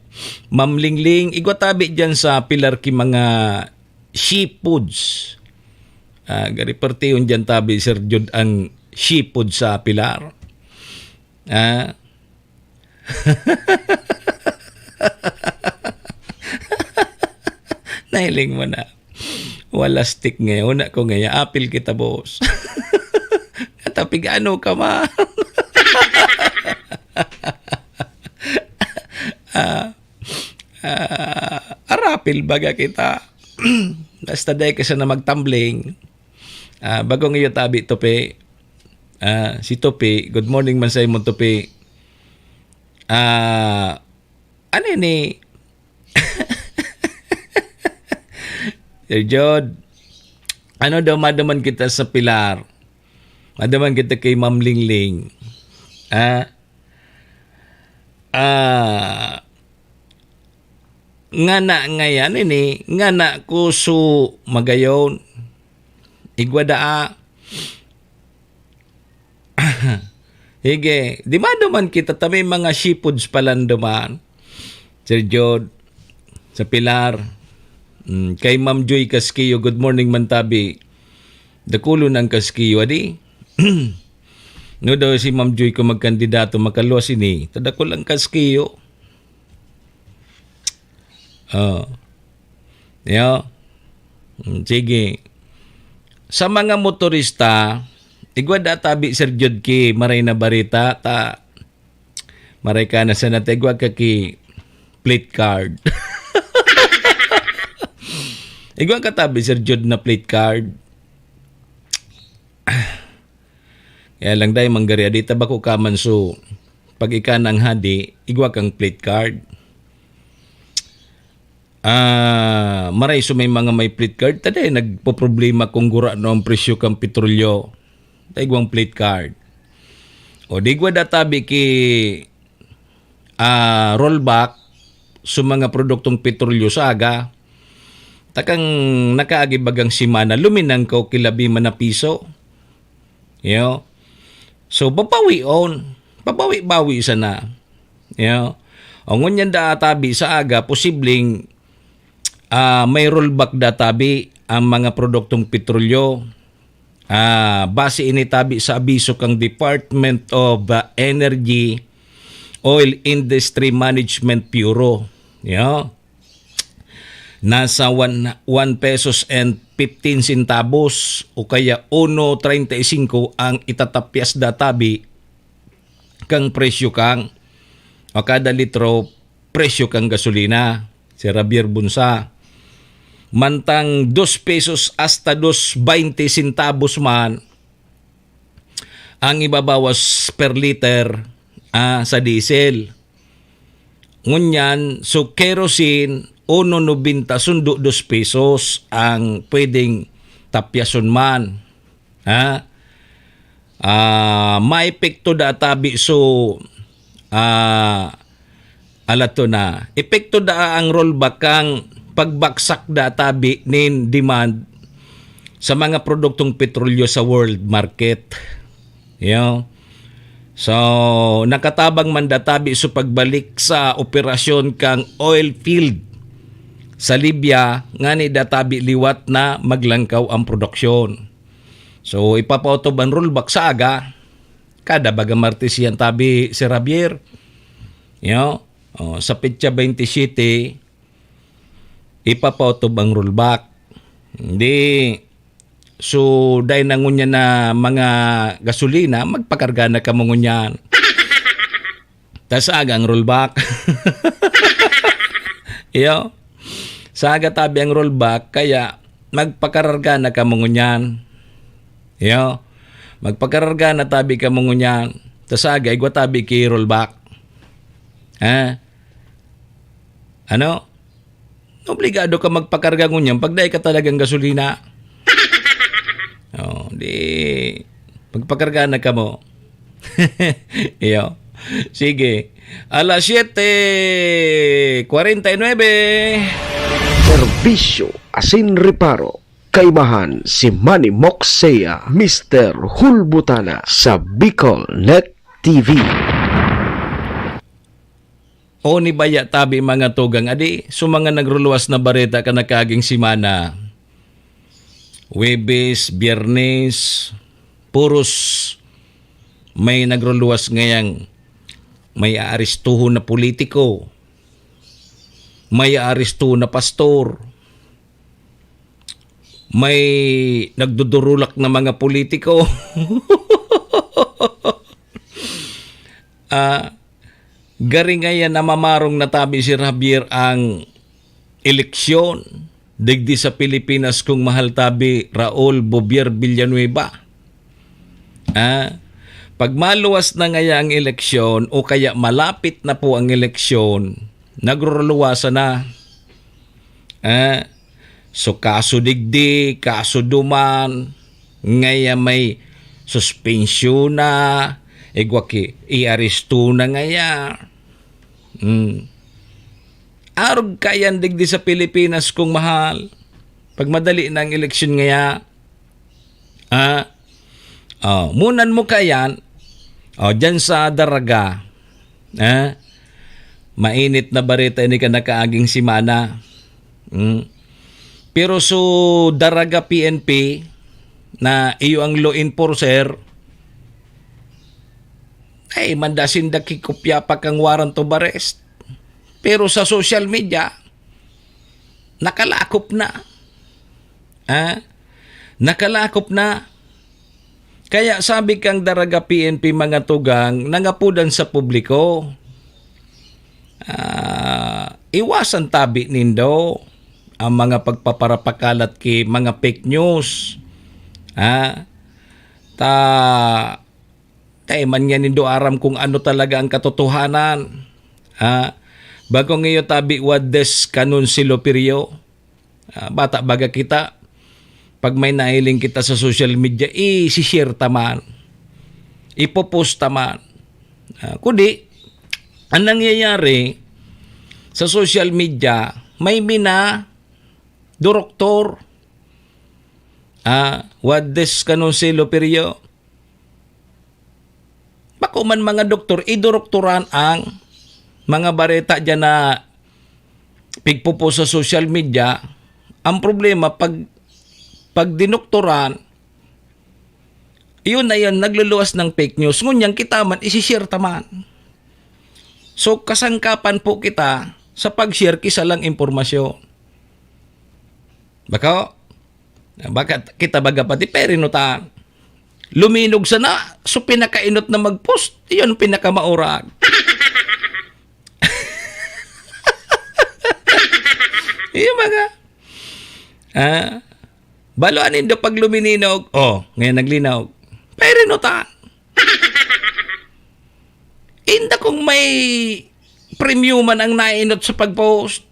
Ma'am Lingling, igwa tabi dyan sa Pilar ki mga seafoods. Ah, gari pertihon dyan tabi, Sir Jude, ang seafood sa Pilar. Ah. Nahiling mo na. Wala stick ngayon. Ako ngayon, apil kita, boss. Katapig ano ka man. Ah, ah, arapil baga kita. Basta dai ka sana magtumbling. Ah, bagong iyo tabi, Tupi. Ah, si Tupi, good morning man sa imo, Tupi. Ah, ano ni? Sir Jod, ano daw, maduman kita sa Pilar? Maduman kita kay Ma'am Lingling. Ah, ah, ngana ngayan ini, ngana ko su magayon. Igwa daa. Hige, di maduman kita ta may mga seafoods palan duman. Sir Jod, sa Pilar. Mm, kay Ma'am Joy Casquillo, good morning, Mantabi. Dakulon ang Casquillo, adi? No daw si Ma'am Joy kung magkandidato, makaluwas ini. Tadakol ang Casquillo. Oh. Yo. Mm, sige. Sa mga motorista, igwa da tabi, Sir Jud, ki maray na barita, ta maray ka na sa natigwa ka ki plate card. Igwa ka tabi, Sir Jud, na plate card. Kaya lang, dai manggari, adi tabako ka man, so, pag ika nang hadi, igwa kang plate card. Ah, maray so may mga may fleet card, ta dai nagpoproblema kung gurano ang presyo kan petrolyo. Dai igwang fleet card. O di igwa da tabi ki, ah, rollback so mga produktong petrolyo sa aga. Ta kan nakaagi bagang semana, luminangkaw ki labi man na piso. Yo. So, babawion. Babawi-bawi sana. Yo. O ngunyan da tabi sa aga, posibleng, ah, may rollback da tabi ang mga produktong petrolyo. Ah, base ini tabi sa abiso kang Department of, ah, Energy Oil Industry Management Bureau. Yo. Nasa one, one pesos and fifteen centavos o kaya uno treinta y cinco ang itatapyas da tabi kang presyo kang o kada litro presyo kang gasolina, si Javier Bunsa. Mantang dos pesos hasta dos baynte centavos man ang ibabawas per liter, ah, sa diesel. Ngunyan, so kerosene, uno nobenta sundo dos pesos ang pwedeng tapyason man. Ha? Ah, maepekto da tabi so, ah, alato na. Epekto da ang rollback kang pagbaksak da tabi nin demand sa mga produktong petrolyo sa world market. Yo. So, nakatabang man da tabi so pagbalik sa operasyon kang oil field sa Libya, ngani da tabi liwat na maglangkaw ang produksyon. So, ipapaotob ang rollback sa aga, kada baga Martes yan tabi, Sir Javier. Yo. O, sa petsa baynte siyete, ipapaotob ang rollback. Hindi, so, dai na ngunyan na mga gasolina, magpakarga na kamo ngunyan. Tas aga ang rollback. Iyo. Sa aga tabi ang rollback, kaya magpakarga na kamo ngunyan. Iyo. Magpakarga na tabi kamo ngunyan. Tas aga, igwa tabi ki rollback. Ha? Ano? Obligado ka magpakarga ngunyan pag dai ka talagang gasolina. Oh, di magpakarga na kamo. Iyo. Sige. Alas siete cuarenta y nueve. Serbisyo asin reparo. Kaibahan si Manny Moxea, Mister Hulbutana sa Bicol Net T V. O ni baya tabi, mga tugang, adi, so mga nagruluwas na bareta kan nakaaging semana, Huwebes, Biyernes, puros may nagruluwas ngayang may aarestuhon na politiko, may aarestuhon na pastor, may nagdudurulak na mga politiko. Ah, gari ngayan na mamarong natabi si Javier ang eleksyon digdi sa Pilipinas, kung mahal tabi, Raul Bobier Villanueva. Ah, pag maluwas na ngaya ang eleksyon o kaya malapit na po ang eleksyon, nagruluwasan na. Ah, so kaso digdi, kaso duman, ngaya may suspensyon na, igwa ki, iaresto na ngaya. Hmm. Arog kayan digdi sa Pilipinas, kung mahal. Pag madali na ang eleksyon ngaya, ah, oh, munan mo kayan, oh, dyan sa Daraga, ah, mainit na bareta ini kan nakaaging semana. Hmm. Pero so Daraga P N P na iyo ang law enforcer, ay, manda sinda kikopya pa kang warrant of arrest. Pero sa social media, nakalakop na. Ah, nakalakop na. Kaya sabi kang Daraga P N P, mga tugang, nangapodan sa publiko, ah, iwasan tabi nindo ang mga pagpaparapakalat ki mga fake news. Ah, ta, ta man niya nindo aram kung ano talaga ang katotohanan. Ah, Bako ngayon tabi wades kanon si Loperio. Ah, bata baga kita, pag may nahiling kita sa social media, i-share ta man. Ipopost ta man. Ah, kundi, ang nangyayari sa social media, may mina doroktor. Ah, wades kanon si Loperio. Bako man mga doktor, idoroktoran ang mga bareta diyan na pigpopost sa social media. Ang problema, pag, pag dinoktoran, iyon na iyon, nagluluwas ng fake news. Ngunyan kita man, isi-share ta man. So, kasangkapan po kita sa pag-share ki salang impormasyon. Bako, baka kita baga pati perinutan. Luminog sana, so pinakainot na mag-post, iyon pinakamaurag. Iyo baga. Ah, baloan nindo pag lumininog. Oh, ngayon naglinog. Perinutan. Inda kung may premyo man ang nainot sa pag-post.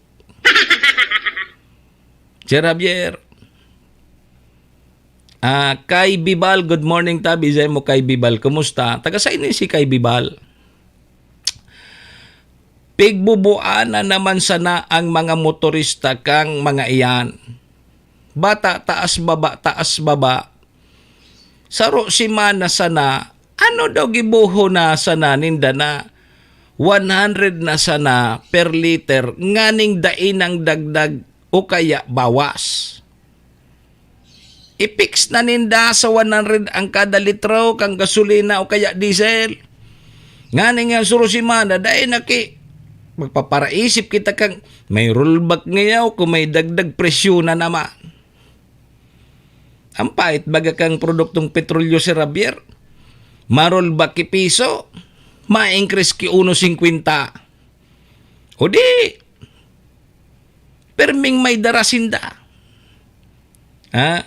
Sir Javier. Ah, Kay Bibal, good morning, tabi. Isay mo, Kay Bibal. Kumusta? Taga saan ni si Kay Bibal? Pigbubuan na naman sana ang mga motorista kang mga iyan. Bata, taas, baba, taas, baba. Saro semana sana, ano daw gibohon na sana ninda na one hundred na sana per liter, nganing dai nang dagdag o kaya bawas? I-fix na ninda sa one hundred ang kada litro kang gasolina o kaya diesel. Nganing nga saro semana, dai na ki-, magpaparaisip kita kang may rollback ngayaw kung may dagdag presyo na naman. Ang pait baga kang produktong petrolyo, Sir Javier. Marol ba ki piso? Ma-increase ki uno singkwenta. O di, perming may dara sinda. Ha?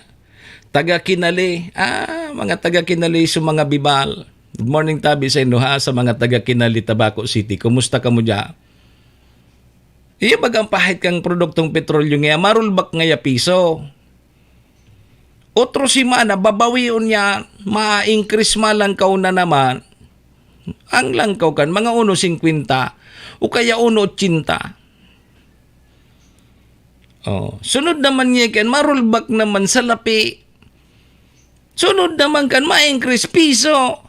Taga Kinali. Ah, mga taga Kinali, so mga Bibal. Good morning, tabi sa inyo, ha, sa mga taga Kinali, Tabaco City. Kumusta kamo dyan? Iyo bagang pahit kang produktong petrolyo ngaya, marulbak ngaya piso. Otro semana, babawion niya, ma-increase malangkaw na naman. Ang langkaw kan, mga uno singkwenta o kaya uno otsenta. Oh, sunod naman niya kan, marulbak naman sa lapi. Sunod naman kan, ma-increase piso.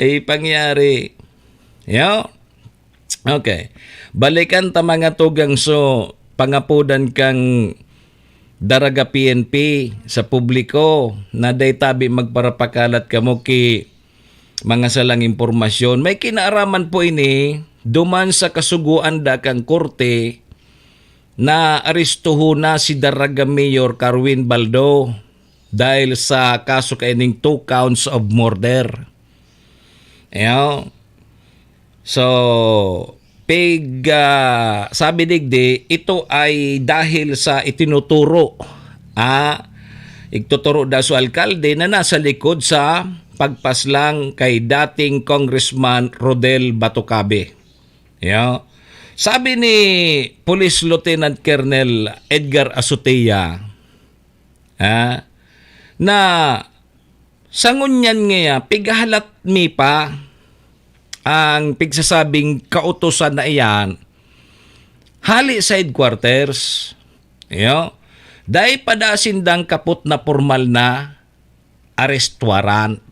Eh, pangyari. Yo. Okay. Balikan ta, mga tugang, so, pangapodan kang Daraga P N P sa publiko na dai tabi magparapakalat kamo ki mga salang impormasyon. May kinaaraman po ini duman sa kasugoan da kang korte na arestuhon na si Daraga Mayor Carwin Baldo dahil sa kaso kaining two counts of murder. Ayan. So, pig, ah, sabi digdi, ito ay dahil sa itinuturo, ah, igtuturo da sa alkalde na nasa likod sa pagpaslang kay dating Congressman Rodel Batocabe. Yeah. Sabi ni Police Lieutenant Colonel Edgar Azotea, ah, na sa ngunyan ngaya, pighahalat mi pa ang pigsasabing kautosan na iyan hali sa headquarters. Iyo. Dai pa da sindang kapot na pormal na arrest warrant.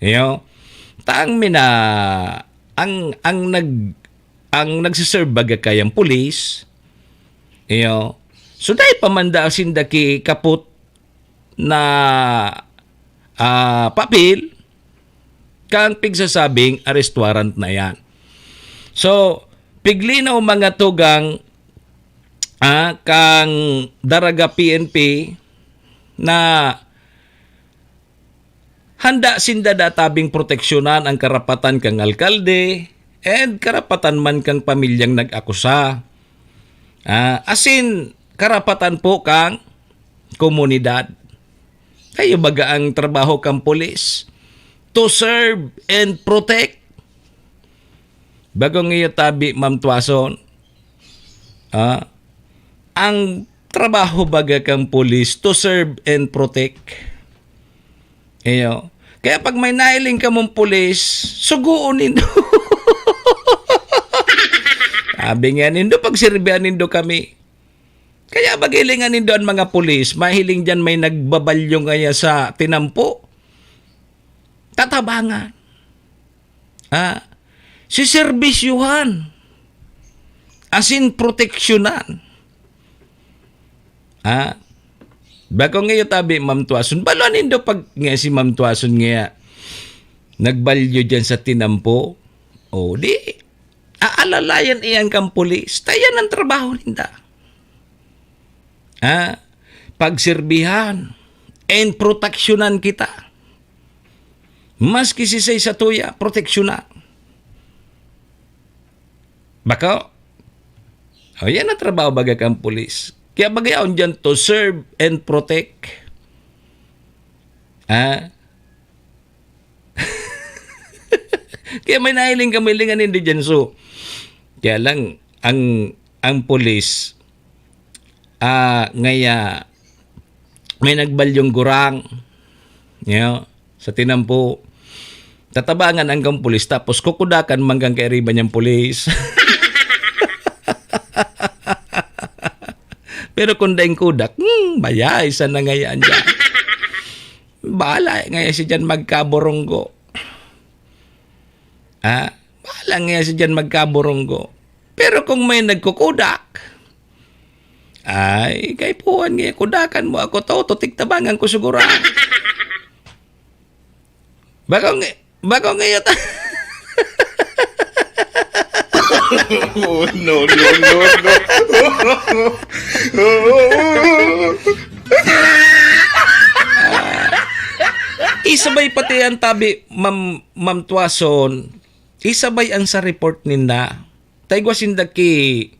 Iyo. Tang mina, ang, ang nag-, ang nagsiserve baga kayang pulis. Iyo. So, dai pa man da sinda ki kapot na, ah, papel, kang pigsasabing arrest warrant na yan. So, piglinaw mga tugang, ah, kang Daraga P N P na handa sinda databing proteksyonan ang karapatan kang alkalde and karapatan man kang pamilyang nag-akusa. Ah, asin karapatan po kang komunidad. Kayo baga ang trabaho kang pulis? To serve and protect. Bagong iyo tabi, Ma'am Tuason. Ah, ang trabaho baga kan pulis to serve and protect. Iyo. Kaya pag may nahiling kamong pulis, sugoon nindo. Sabi nga nindo, pagserbihan nindo kami. Kaya pag hilingan nindo an mga pulis, mahiling diyan may nagbabalyo ngaya sa tinampo. Tatabangan. Ah, siserbisyuhan. Asin proteksyonan. Ah, bako ngayo tabi, Ma'am Tuason. Balo nindo pag nga si Ma'am Tuason nga nagbalyo diyan sa tinampo. O, di, aalalayan iyan kan pulis. Ta iyan ang trabaho ninda. Ah, pagserbihan and proteksyonan kita. Maski si say sa tuya, proteksyonan. Bako? O, yan ang trabaho baga kan pulis. Kaya bagayaon dyan to serve and protect. Ah? Kaya may nahiling kami, linganin di dyan. So, kaya lang, ang, ang pulis, ah, ngaya, may nagbalyong gurang, you know, sa tinampo, tatabangan ang kang pulis, tapos kukudakan man kan kairiba niyang pulis. Pero kung daing kudak, hmm, bayay, sana ngayaan dyan. Bahala ngaya si dyan magkaburunggo. Ah, bahala ngaya si dyan magkaburunggo. Pero kung may nagkukudak, ay, kaipuhan ngaya, kudakan mo ako to, tutik tabangan ko siguran. Bako nga, bako nga yata. Oh, no, no, no, no. Isabay pati ang tabi, Ma'am, Ma'am Tuason, isabay ang sa report ninda. Ta igwa sinda ki,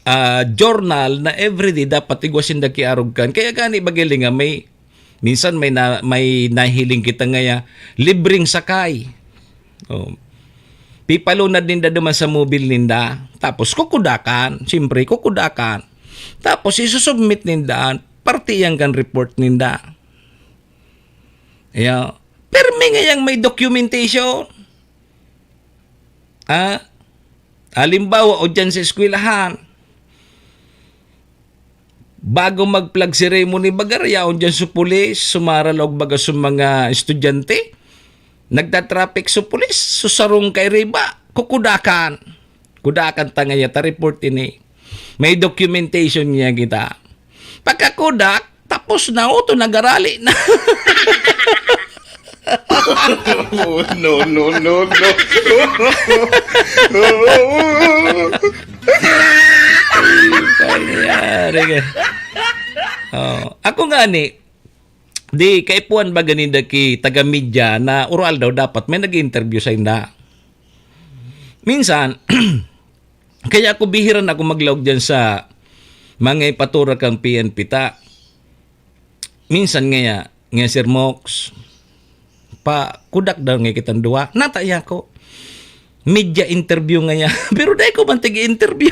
ah, journal na everyday dapat igwa sinda ki arog kan. Kaya gani, bagay nga may, minsan may na, may nahiling kita ngaya, libreng sakay. Oh. Pipalunad ninda duman sa mobil ninda. Tapos kukudakan. Siyempre, kukudakan. Tapos isusubmit ninda, parte yan kan report ninda. Yeah. Pero may ngayang may documentation. Ah, halimbawa, o dyan sa eskwelahan, bago mag-flag ceremony, baga yaon dyan sa pulis, sumaralo baga sa mga estudyante, nagtatraffic sa pulis, sa sarong kairiba, kukudakan. Kudakan ta ngaya, ta report ini. May documentation niya kita. Pagkakudak, tapos na, oto, nagarali na. Oh, no, no, no, no. Ay, pangyari ka. Oh, ako nga ni, di, kaipuhan ba ganinda ki taga-media na oral daw dapat may nag-interview sa inda? Minsan, kaya ako bihira na ako maglaog dyan sa mga ipatura kang P N P ta. Minsan ngaya, nga Sir Mox, pa, kudak daw nga kitang duwa. Nataya ko. Media interview ngaya. Pero dai ko man tigi-interview.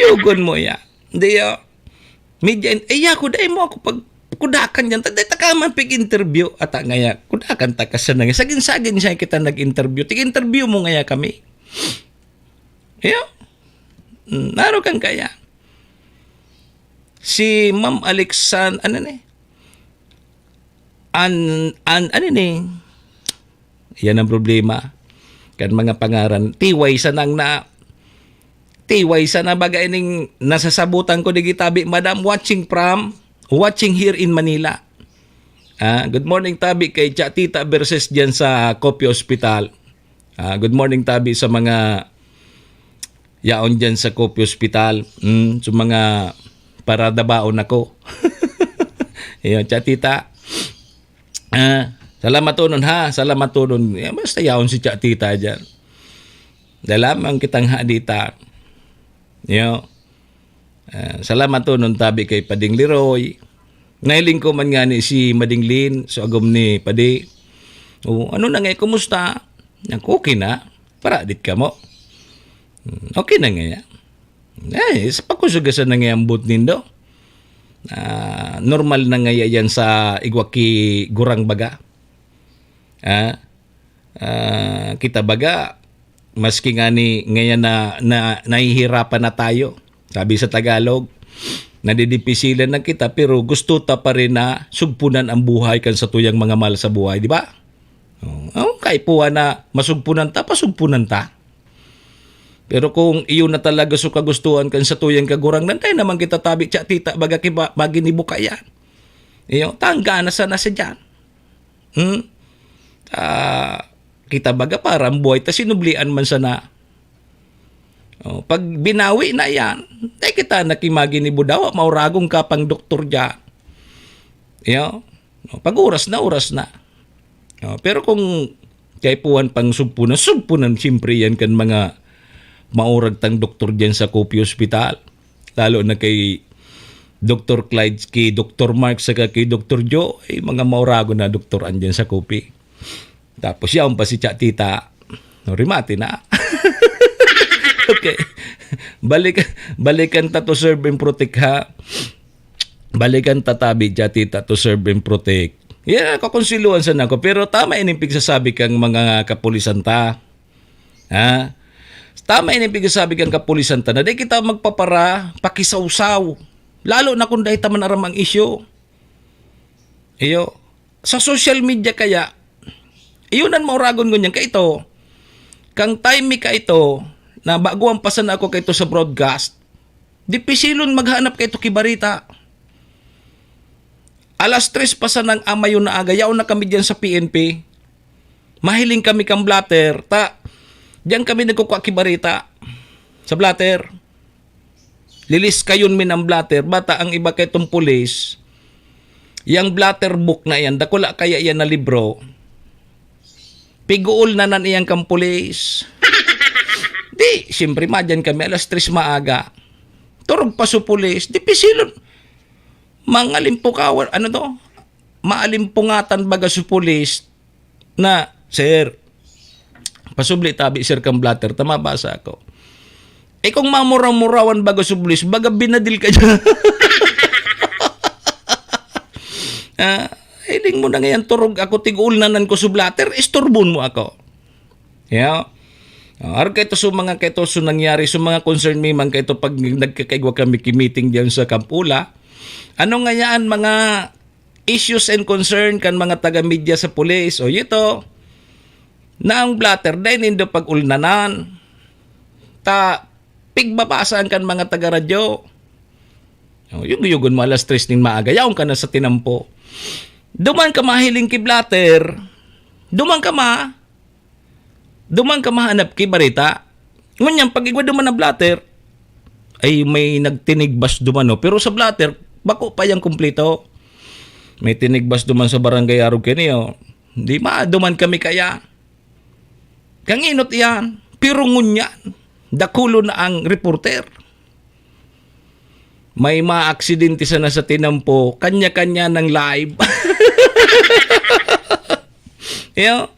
Yugon mo ya. Hindi ya. Media in-, eh, ako, dai mo ako pag kudakan dyan. Dai ta ka man pig-interview. Ata ngaya, kudakan ta ka sa nang-, sagin-sagin siya kita nag-interview. Tig-interview mo ngaya kami. Iyo. Mm, naro kang kaya. Si Ma'am Alexan-, ano ni? An-, an-, ano ni? Yan ang problema. Kan mga pangaran. Tiway sa nang na, tiway sa na baga ining nasasabutan ko digitabi, Madam, watching from, watching here in Manila. Ah, good morning, tabi kay Cha Tita versus diyan sa Kopyo Hospital. Ah, good morning, tabi sa mga yaon diyan sa Kopyo Hospital. Mm, sa mga paradabaon ako. Ayun, Cha Tita. Ah, salamat unon ha, salamat unon. Eh, basta yaon si Cha Tita diyan. Dalamang kitang hadita. Yo. Ah, salamat unon tabi kay Pading Leroy. Nahiling ko man ngani si Mading Lin, so agom ni Padi. "O, ano na nga, kumusta?" "Ako, okay na. Paradit ka mo." "Hmm, okay na nga ya." Eh, sa pakusugasan na nga ang boot nindo. Ah, normal na nga yan sa igwa ki gurang baga. Ah, ah, kita baga, maski nga ni ngayon na, na nahihirapan na tayo. Sabi sa Tagalog, nadidipisilan na kita, pero gusto ta pa rin na sugpunan ang buhay kan satuyang mga mahal sa buhay, di ba? Oh, oh, kaipuhan na masugpunan ta, pasugpunan ta. Pero kung iyo na talaga so kagustuhan kan satuyang kagurangnan, dai naman kita tabi, tsa, tita, baga ki ba-, bagin ni buka yan. Iyo, tangga na sana sa dyan. Hmm? Ah, kita baga parang buhay ta sinublian man sana. Oh, pag binawi na yan, dai kita nakimagin ni budawa, mauragong ka pang doktor dyan. Iyo, oh, pag oras na, oras na. Oh, pero kung kaipuhan pang sugpunan, sugpunan siyempre yan kan mga maurag tang doktor dyan sa Kopi Hospital. Lalo na kay doktor Clyde, kay doktor Mark, saka kay doktor Joe, ay mga mauragon na doktor andyan sa Kopi. Tapos yaon pa si Chatita. No, rimati na. Okay. Balik, balikan ta to serve and protect, ha? Balikan ta tabi, Chatita, to serve and protect. Yeah, kakonsiluhan sana ako. Pero tama ining pigsasabi kang mga kapulisan ta. Ha? Tama ining pigsasabi kang kapulisan ta na di kita magpapara, pakisawsaw. Lalo na kung dahil ta man aram ang isyu. Iyo, sa social media kaya, iyon ang mauragon ngunyan. Kaito, kang time mi kaito, na baguan pa sana ako kaito sa broadcast, dipisilon maghanap kaito ki barita. Alas tres pa sanang amayon na aga, yaon na kami diyan sa P N P. Mahiling kami kang blotter, ta, diyan kami nagkukwa ki barita. Sa blotter. Liliskayon mi ng blotter, bata ang iba kaitong pulis. Yang blotter book na yan, dakula kaya yan na libro. Piguol na nan iyang kang pulis. Di, siyempre, madyan kami, alas tres maaga. Turog pa su pulis, dipisilon. Mga limpukawan, ano to? Maalimpungatan baga su pulis na, "Sir, pasubli tabi, sir, kang blotter, ta mabasa ako." Eh, kung mamuraw-murawan baga su pulis, baga binadil ka dyan. Ah, hiling mo na ngayon, turog ako, tig-uul na nan ko su blotter, istorbon mo ako. Yeah? Ah, arog kaito su mga, kaito su nangyari, su mga concern mi man kaito pag nagkakaigwa kami ki meeting diyan sa Kampula. Ano nga yan, mga issues and concern kan mga taga-media sa pulis? O, ito, na ang blotter, dai nindo pag-ulnanan. Ta, pigbabasaan kan mga taga-radyo. O, yugyugon mo alas tres nin maaga, yaon ka na sa tinampo. Duman ka mahiling ki blotter, duman ka ma-, duman ka mahanap ki barita. Ngunyan, pag igwa duman na blotter, ay may nagtinigbas duman, no? Pero sa blotter, bako pa yang kumpleto. May tinigbas duman sa barangay arog kini, oh. Di ma, duman kami kaya. Kanginot iyan, pero ngunyan, dakulo na ang reporter. May mga aksidente sana sa tinampo, kanya-kanya ng live. Yo,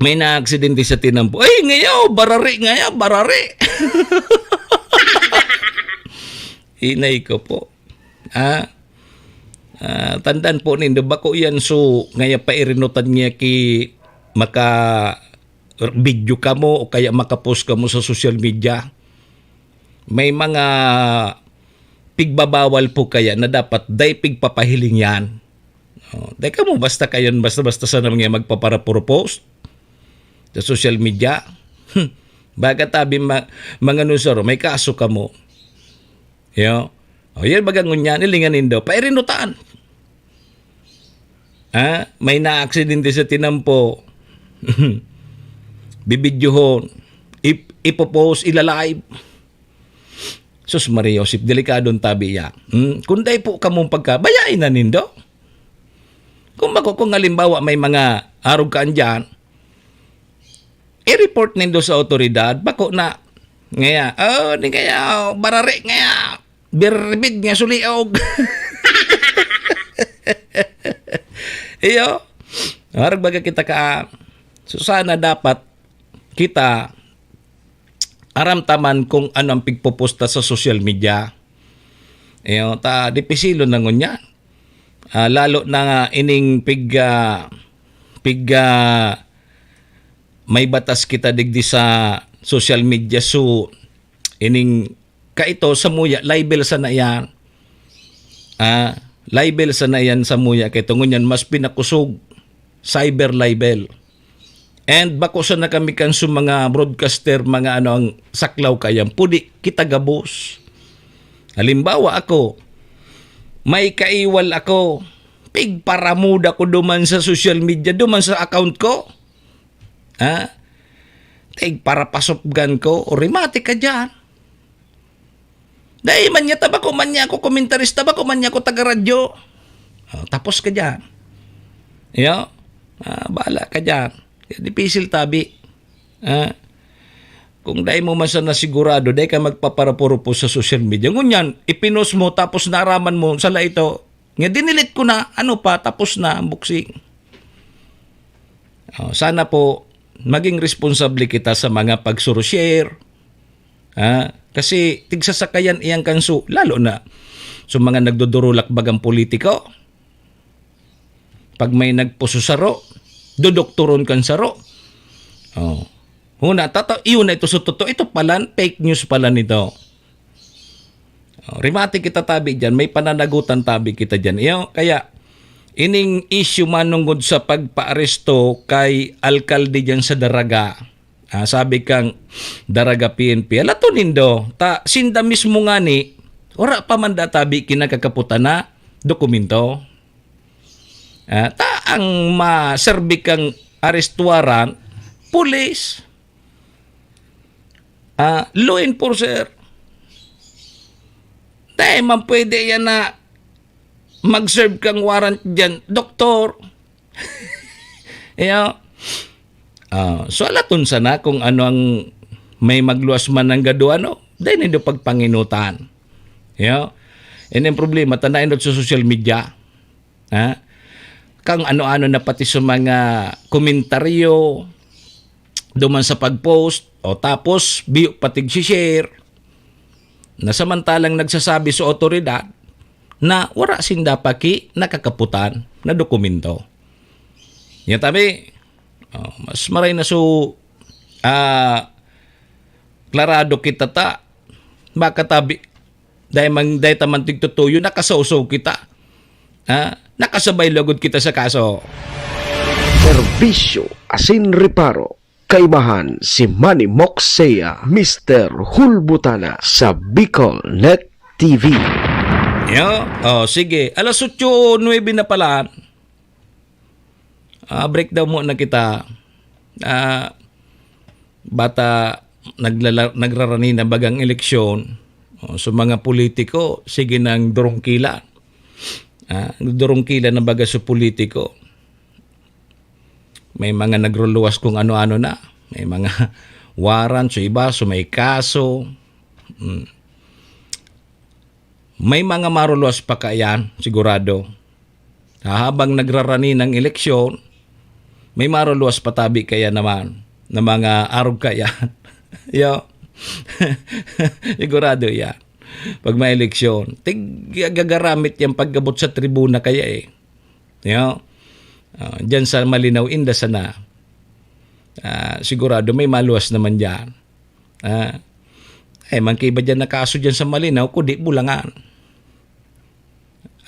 may na aksidente sa tinampo. Ay, ngayon, barari, ngayon, barari. Inay ko po. Ah, ah, tandaan po nindo, bako yan so, ngaya pairinutan niya ki maka video kamo o kaya makapost kamo sa social media. May mga pigbabawal po kaya na dapat dai pigpapahiling yan. Oh, dai kamo basta kayon, basta-basta sana mga magpapara-puro post sa social media. Hmm. Baga tabi ma-, mga nusaro, may kaso kamo. Yo. O, yan baga ngunyan, ilingan nindo. Pairinutan. Ha? May naaksidente sa tinampo. Bibidyohon. Ip-, ipopost, ilalive. Sus Maria Josep, delikadong tabi ya. Hmm? Kung dai po kamong pagka, bayain na nindo. Kung bako, kung halimbawa may mga arog ka andyan, i-report nindo sa otoridad, bako na, ngaya, oh, di kaya, oh, barari ngaya, birbid nga suliog. Iyo, arog baga kita ka, so sana dapat kita aram ta man kung ano ang pigpoposta sa social media. Iyo, ta dipisilon na ngunyan. Ah, lalo na nga ining pig, ah, pig, ah, may batas kita digdi sa social media. So, ining kaito samuya, libel sana iyan. Ah, libel sana iyan samuya kaito. Ngunyan, mas pinakusog, cyber libel. And bako sana kami kan sa mga broadcaster, mga ano ang saklaw kayan. Pudi kita gabos. Halimbawa ako, may kaiwal ako. Pigparamuda ko duman sa social media, duman sa account ko. Ha? Tig parapasupgan ko, o rimate ka diyan. Dai man niya, tabako man niya ako komentarista, bako man niya ako taga-radyo. O, tapos ka diyan. Yo? Ah, bahala ka diyan. Kaya dipisil tabi. Ah, kung dai mo man sana sigurado, dai ka magpaparapurupos sa social media. Ngunyan, ipinost mo, tapos naaraman mo, sala ito, nga dinilit ko na, ano pa, tapos na ang boxing. Oh, sana po, maging responsable kita sa mga pagsuro-share. Ha? Kasi tigsasakayan iyang kanso, lalo na sa mga nagdudurulak bagang politiko. Pag may nagpuso saro, dodoktoron kan saro. Oh. Huna, tata, iyon na ito sa totoo. Ito pala, fake news pala nito. Oh, rimate kita tabi diyan, may pananagutan tabi kita diyan. Iyo, kaya, ining issue manungod sa pagpaaresto kay alkalde diyan sa Daraga. Ah, sabi kang Daraga P N P, "Ala to nindo, ta sinda mismo ngani, wala pa man da tabi kinakakaputan na dokumento." Ah, ta ang maserbi kang arrest warrant, pulis, ah, law enforcer. Dai man pwede yan na mag-serve kang warrant diyan, doktor. Iyo. Ah, so, alaton sana kung ano ang may magluwas man ng gado, ano, dai nindo pagpanginutan. Iyo. Yan ang problema, ta nainot sa social media. Ha? Kang ano-ano na pati sa mga komentaryo, duman sa pag-post, o tapos, biyo patig si share, na samantalang nagsasabi sa otoridad na wala sinda paki nakakaputan na dokumento. Yan tabi, oh, mas maray na so, ah, klarado kita ta, baka tabi, dahil man, dahil ta man tigtutuyo, nakasawsaw kita. Ah, nakasabay lugod kita sa kaso. Serbisyo asin reparo. Kaibahan si Manny Moxea, Mister Hulbutana sa Bicol Net T V. Yo, oh, sige. Alas otso nuebe na pala. Ah, break daw muna kita. Ah, bata naglala-, nagrarani na bagang eleksyon. Oh, so mga politiko, sige nang durungkila. Ah, durungkila na baga sa politiko. May mga nagruluwas kung ano-ano na. May mga warrant, so iba, so may kaso. Mm. May mga maruluwas pa kaiyan, sigurado. Habang nagrarani ng eleksyon, may maruluwas pa tabi kaya naman na mga arog kaya. Yo. Sigurado yan. Pag may eleksyon, tig-, gagaramit yan pag-abot sa tribuna kaya eh. Yo. Ah, dyan sa Malinaw, inda sana. Ah, sigurado may maluwas naman dyan. Ah, eh, man kaiba dyan na kaso dyan sa Malinaw, kundi Bulangan.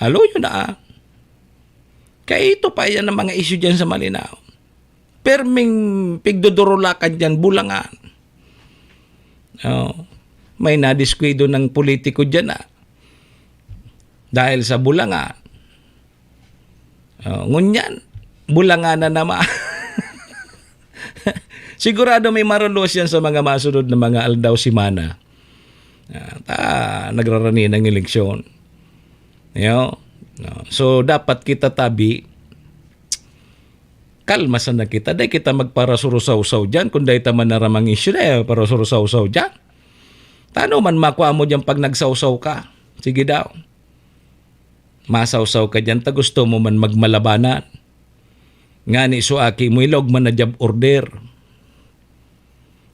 Alo yun na, ah. Kaya ito pa yan ang mga issue dyan sa Malinaw. Perming pigdodorolakan dyan, Bulangan. Oh, may nadiskwido ng politiko dyan, ah. Dahil sa Bulangan. Oh, ngunyan, Bulangan na naman. Sigurado may maruluwas yan sa mga masunod na mga aldaw, semana. Ah, ta, nagrarani ng eleksyon. Yo? No. So, dapat kita tabi, kalma sana kita. Dai kita magparasurusaw-saw dyan. Kung dai ta man naramang issue, dai parasurusaw-saw dyan. Tano man makwa mo dyan pag nagsawsaw ka? Sige daw. Masawsaw ka diyan, ta gusto mo man magmalabanan. Ngani so aki mo, hilaog man na job order.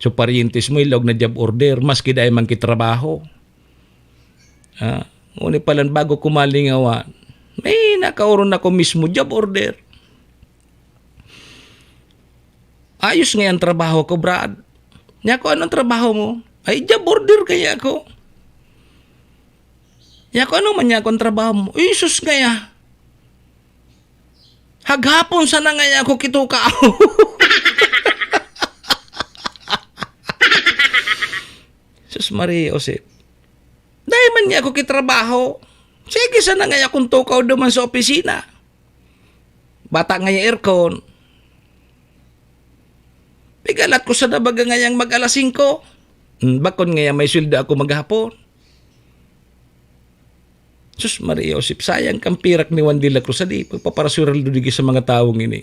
So paryentes mo, hilaog na job order, maski dai man ki trabaho. Ah, ngunit palan bago ko malingawan, may nakaoron ako mismo, job order. Ayos nga yung trabaho ko, Brad. Niya ko, "Anong trabaho mo?" "Ay, job order kaya ako." Niya ko, "Ano man niya akong trabaho mo?" "Ay, sus kaya. Haghapon sana ngaya ako kitukaw." Sus Maria Josep. Dai man niya ako kitrabaho. Sige sana ngaya akong tukaw duman sa opisina. Bata ngaya aircon. Pigalat ko sana baga ngayang mag alas singko. Hmm, bakon ngaya may sweldo ako maghapon. Sus Maria Josep, sayang kang pirak ni Juan de la Cruz, adi pagpaparaswereldo digdi sa mga tawong ini.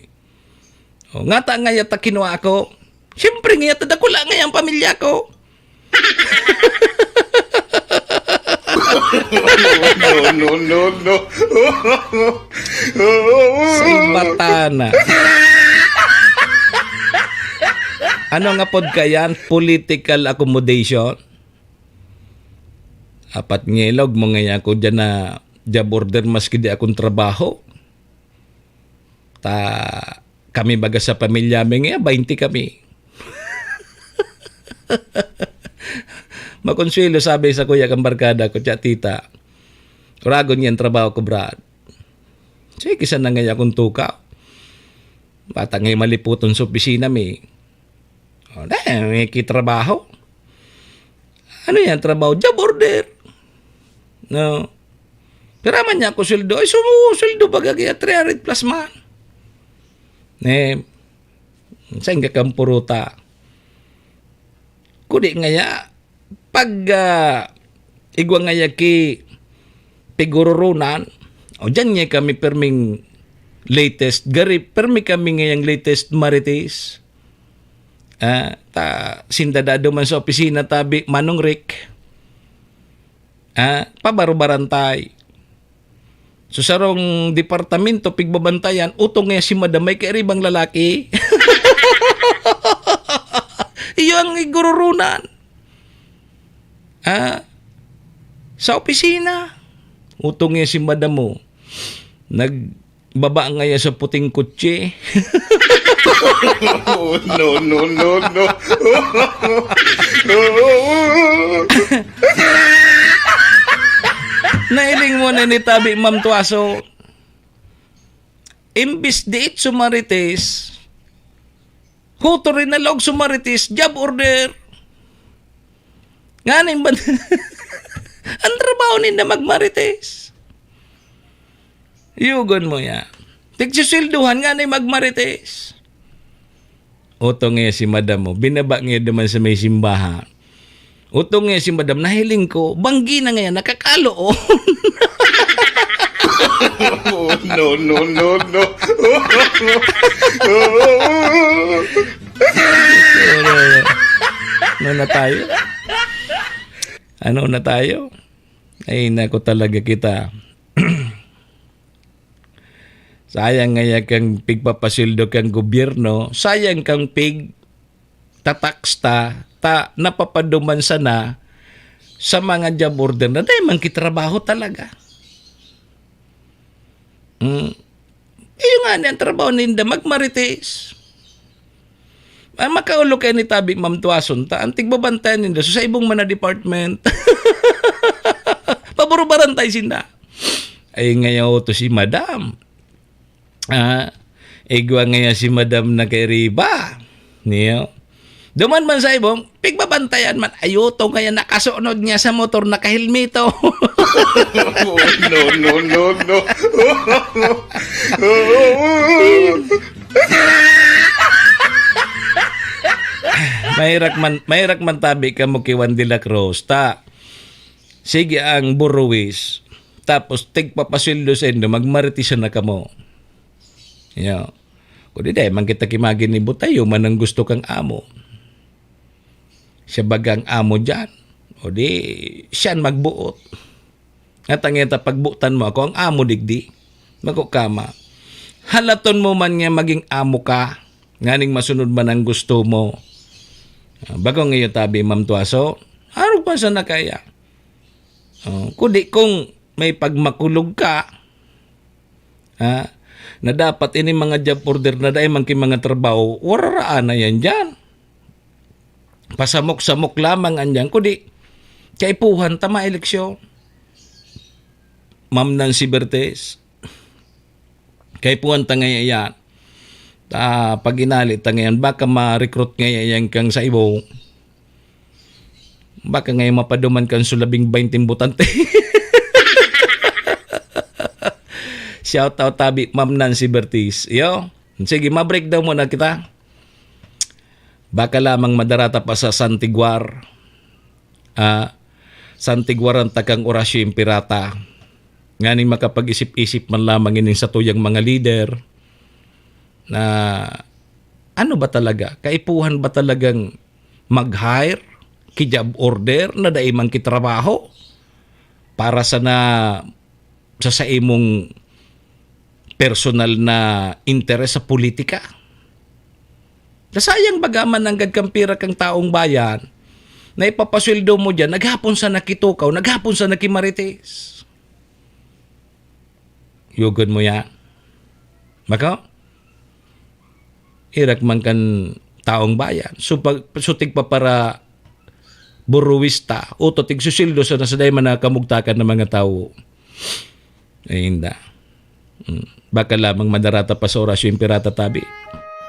O, ngata ngaya ta kinua ako. Siyempre ngaya ta dakula ngaya ang pamilya ko. No, no, no, no. Salbatana. Ano nga pod kayan? Political accommodation? Apat ngilog mo ngaya ako diyan na job order maski di akong trabaho. Ta kami baga sa pamilya mi ngaya, baynte kami. Makonsuelo sabi sa kuya kang barkada ko, "Tiya, tita, kuragon ngaya ang trabaho ko, Brad." Sige, sana ngaya akong tukaw. Bata ngaya maliputon sa opisina mi. O, dai, may kitrabaho. Ano yan, trabaho? Job order. No. Pero man niya ako sweldo. Ay, sumu-, sweldo baga kaya three hundred plus man. Eh, saan ka kampuruta? Kudi ngaya, pag, ah, igwa ngaya ki pigururunan, o diyan ngaya kami perming latest, gari, permi kami ngayang latest marites. Ah, ta, sinda dado man sa opisina tabi, Manong Rick. Ah, pabarubarantay. So, sarong departamento, pigbabantayan, utong ngaya si madam may kairibang lalaki. Iyo ang igururunan. Ah, sa opisina, utong ngaya si madam mo. Nagbaba ngaya sa puting kutse. No, no, no, no. Nahiling mo na ni tabi, Ma'am Tuaso. Imbis diit sumarites, huto rin na laog sumarites, job order. Ngani ba? Ang trabaho ninda magmarites. Yugon mo ya. Tigsuswelduhan ngani magmarites. Utong ngaya si madam mo, binaba ngaya duman sa may simbahan. Utong ngaya si madam, nahiling ko, banggi na ngaya, nakakaloon. No, no, no, no. Ano na tayo? Ano na tayo? Ay, nako talaga kita. Sayang ngaya kang pigpapasweldo kang gobyerno, sayang kang pig tatax ta, ta napapaduman sana sa mga job order na dai man kitrabaho talaga. Mm. Iyo ngani ang trabaho ninda, magmarites. Ang makaulo kaya ni tabi, Ma'am Tuason, ta ang tigbabantayan ninda sa ibong man na department. Paburubarantay sinda. Ay, ngayon to si Madam. Ah, igwa ngaya si Madam na kay Riba. Niyo? Duman man sa ibong, pigbabantayan man. Ayo to ngaya nakasunod niya sa motor, nakahilmito. No, no, no, no. Mahirak man, mahirak man tabi kamo ki Juan de la Cruz, ta sige ang buruwis, tapos tigpapasweldo sa indo, magmarites na kamo. Ya. Kundi dai man kita kimaginibo, tayo man ang gusto kang amo. Siya bagang amo diyan. O di, siya ang magbuot. Nga tangeta pagbutan mo ako, ang amo digdi. Bako kama. Halaton mo man nga maging amo ka, nganing masunod man ang gusto mo. Ah, bako ngayon tabi, Ma'am Tuaso, arog pa sana kaya. Oh, kudi kung may pagmakulog ka, ha, na dapat ini mga job order na dai man ki mga trabaho, wararaan na yan dyan. Pasamok-samok lamang andiyan, kudi kaipuhan ta maeleksyon. Ma'am Nancy Bertes, kaipuhan ta ngayon yan. Ah, pag inali ta ngayon, baka ma-recruit ngayon yan kang sa ibo. Baka ngayon mapaduman kan sulabing baynte botante. Shout out tabi, Ma'am Nancy Bertis. Yo. Sige, ma-breakdown muna kita. Baka lamang madarata pa sa Santiguar. Ah, Santiguaran ta kang Horacio Impirata. Nganing makapag-isip-isip man lamang ining satuyang mga lider na ano ba talaga? Kaipuhan ba talagang mag-hire ki job order na dai man ki trabaho para sana sa saimong personal na interes sa politika? Nasayang baga man nanggad kan pira kang taong bayan na ipapasweldo mo diyan, naghapon sa nakitukaw, naghapon sa nakimarites. Yugon mo yan. Bako? Irak man kan taong bayan. So, pag, so, tigpapara buruwista, o to tigsusildo sa nasaday man na kamugtakan ng mga tao. Ay, inda. Mm. Baka lamang madarata pa sa Horacio Imperata tabi.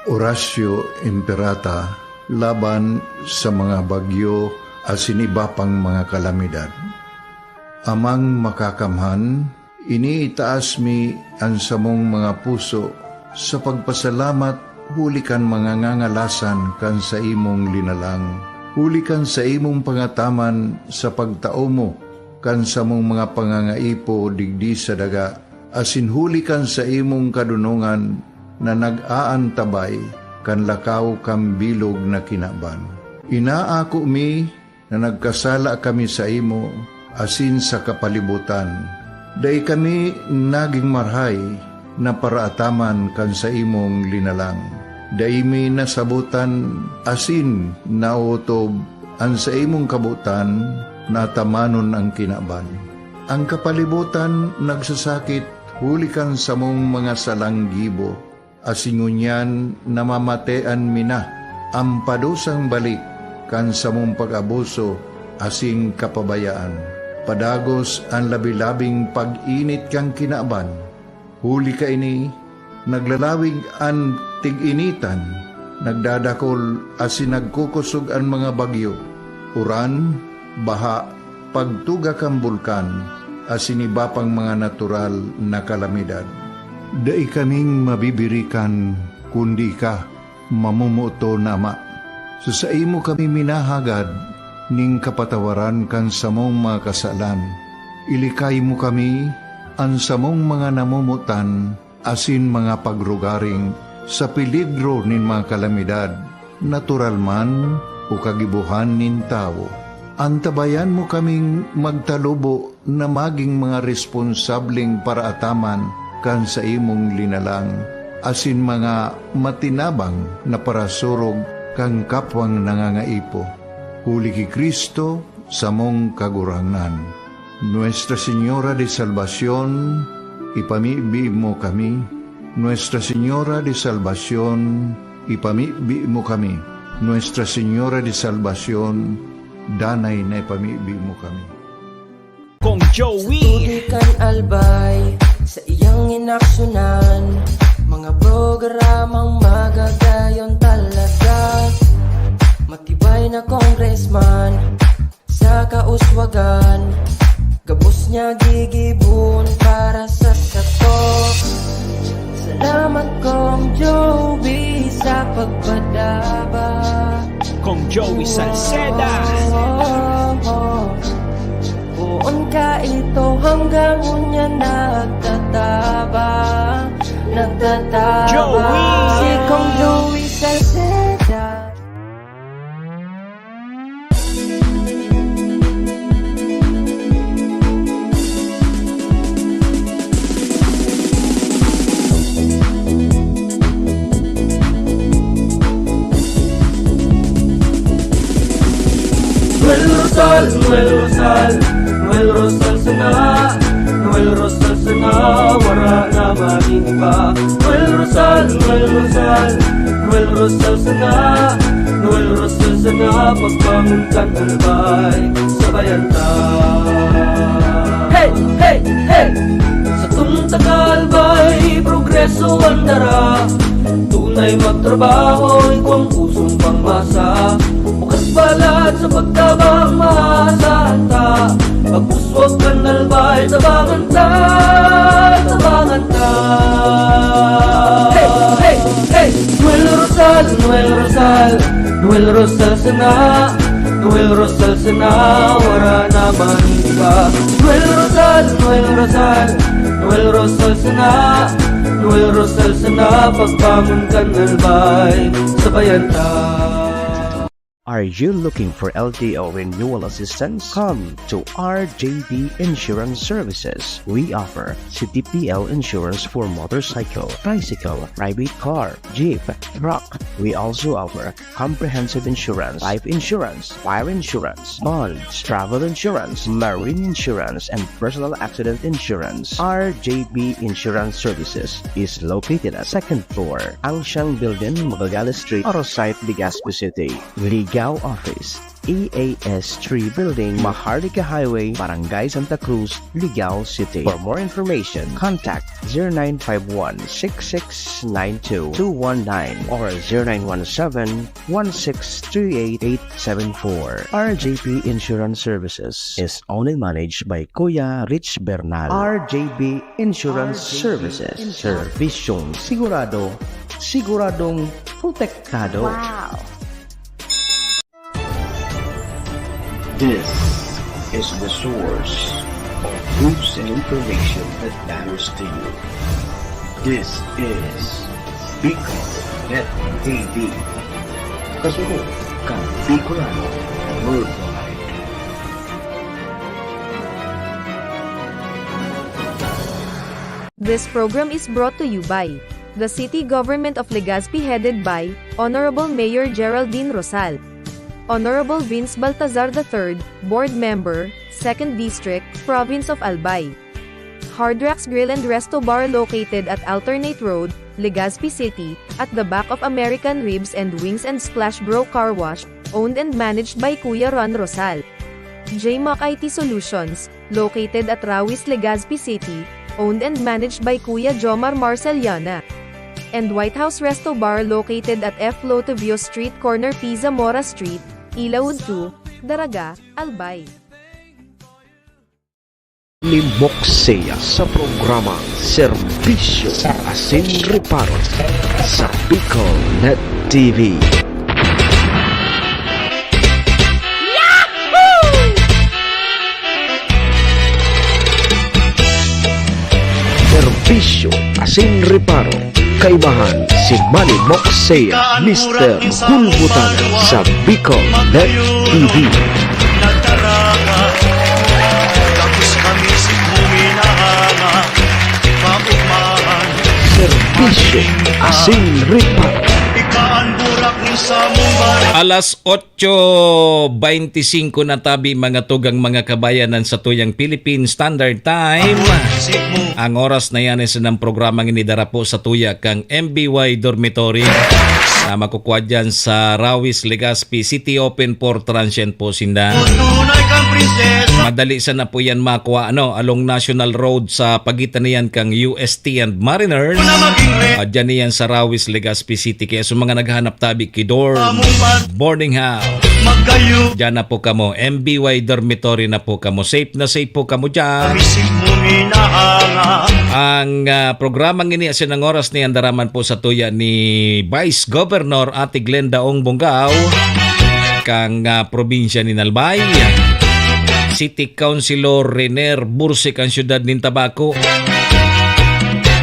Horacio Imperata laban sa mga bagyo asin iba pang mga kalamidad. Amang Makakamhan, iniitaas mi an samong mga puso sa pagpasalamat huli kan mga ngangalasan kan saimong linalang, huli kan saimong pangataman sa pagtao mo kan samong mga pangangaipo digdi sa daga, asin huli kan saimong kadonongan na nag-aantabay kan lakaw kan bilog na kinaban. Inaako mi na nagkasala kami saimo asin sa kapalibotan. Dai kami nagin marahay na paraataman kan saimong linalang. Dai mi nasabotan asin naotob an saimong kabotan na atamanon an kinaban. An kapalibotan nagsasakit huli kan samong mga salang gibo. Asin ngunyan namamatean mi na an padusang balik kan samong pag-abuso asin kapabayaan. Padagos an labi-labing pag-init kan kinaban. Huli kaini, naglalawig an tig-initan, nagdadakol asin nagkukosog an mga bagyo, uran, baha, pagtuga kan bulkan, asin iba pang mga natural na kalamidad. Dai kaming mabibirikan, kundi ika, mamomoton na Ama. Sa saimo kami minahagad nin kapatawaran kan samong mga kasalan. Ilikay mo kami, an samong mga namomotan, asin mga pagrugaring sa peligro nin mga kalamidad, natural man o kagibohan nin tawo. Antabayan mo kaming magtalubo na magin mga responsableng paraataman kan saimong linalang, asin mga matinabang na parasurog kan kapwang nangangaipo. Huli ki Cristo, samong Kagurangnan. Nuestra Señora de Salvacion, ipamibi mo kami. Nuestra Señora de Salvacion, ipamibi mo kami. Nuestra Señora de Salvacion, danay na ipamibi mo kami. Kong Joey. Tubig kan Albay, sa iyang inaksyunan. Mga programang magagayon talaga. Matibay na congressman, sa kauswagan, gabos niya gigibon para sa sato. Salamat, Kong Joey, sa pagpadaba. Kong Joey Salceda. Poon ka ito hanggang unya nagtataba, nagtataba. Joey. Si Kong Joey Salceda. Noel Rosal, Noel Rosal, Noel Rosal sana, Noel Rosal sana, wara na man iba. Noel Rosal, Noel Rosal, Noel Rosal sana, Noel Rosal sana, pagbangon kan Albay, sabayan ta. Hey, hey, hey! Satong taga Albay, progreso ang dara. Tunay magtrabaho, igwang pusong pangmasa. Bukas balat sa pagtabang, maasahan ta. Pagpuswag kan Albay, tabangan ta, tabangan ta. Hey, hey, hey! Noel Rosal, Noel Rosal, Noel Rosal sana, Noel Rosal sana, wara na man iba. Noel Rosal, Noel Rosal, Noel Rosal sana, Noel Rosal sana, pagbangon kan Albay, sabayan ta. Are you looking for L T O renewal assistance? Come to R J B Insurance Services. We offer C T P L insurance for motorcycle, tricycle, private car, jeep, truck. We also offer comprehensive insurance, life insurance, fire insurance, bonds, travel insurance, marine insurance, and personal accident insurance. R J B Insurance Services is located at second floor, Angsiang Building, Magallanes Street, Oro Site, Legazpi City. Ligao Office, E A S three Building, Maharlika Highway, Barangay Santa Cruz, Ligao City. For more information, contact zero nine five one six six nine two two one nine or zero nine one seven one six three eight eight seven four. R J P Insurance Services is owned and managed by Kuya Rich Bernal. R J P Insurance Services. Servisyong sigurado, siguradong protektado. Wow! This is the source of news and information that matters to you. This is Bicol Net T V. Kasunod kan Bicolano Worldwide. This program is brought to you by the City Government of Legazpi, headed by Honorable Mayor Geraldine Rosal, Honorable Vince Baltazar the third, Board Member, Second District, Province of Albay. Hard Rocks Grill and Resto Bar, located at Alternate Road, Legazpi City, at the back of American Ribs and Wings and Splash Bro Car Wash, owned and managed by Kuya Ron Rosal. J Mac I T Solutions, located at Rawis, Legazpi City, owned and managed by Kuya Jomar Marceliana. And White House Resto Bar, located at F Lotivio Street, corner P Zamora Street, Ilaud two, Daraga, Albay. Ni Moksea sa programang Serbisyo Asin Reparo sa Bicol Net T V. Serbisyo asin reparo. Kaibahan si Manny Moksea, Mister Gulbutan sa Bicol Net T V. Nagdaraga, tapos kami si Kuminahanga, maugmahan. Serbisyo asin reparo. Ika an burak nin samong bar- Alas otso beintisinko na tabi, mga tugang, mga kabayanan, sa tuyang Philippine Standard Time. Ang oras na yan ay sinang programang inidara po sa tuya kang M B Y Dormitory na makukuha dyan sa Rawis, Legazpi City. Open for transient po sinda. Madali sana po yan makuha, ano, along National Road sa pagitan na yan kang U S T and Mariners. Ah, dyan na yan sa Rawis, Legazpi City. Kaya sa mga naghahanap tabi, Kidor, boarding house. Diyan na po kamo. M B Y dormitory na po kamo. Safe na safe po kamo diyan. Ang, ah, programang ini asin ang oras ni andaraman po sa tuya ni Vice Governor Ate Glenda Ong Bongao kang, ah, probinsya ni Albay. City Councilor Rener Bursik ang siyudad nin Tabaco.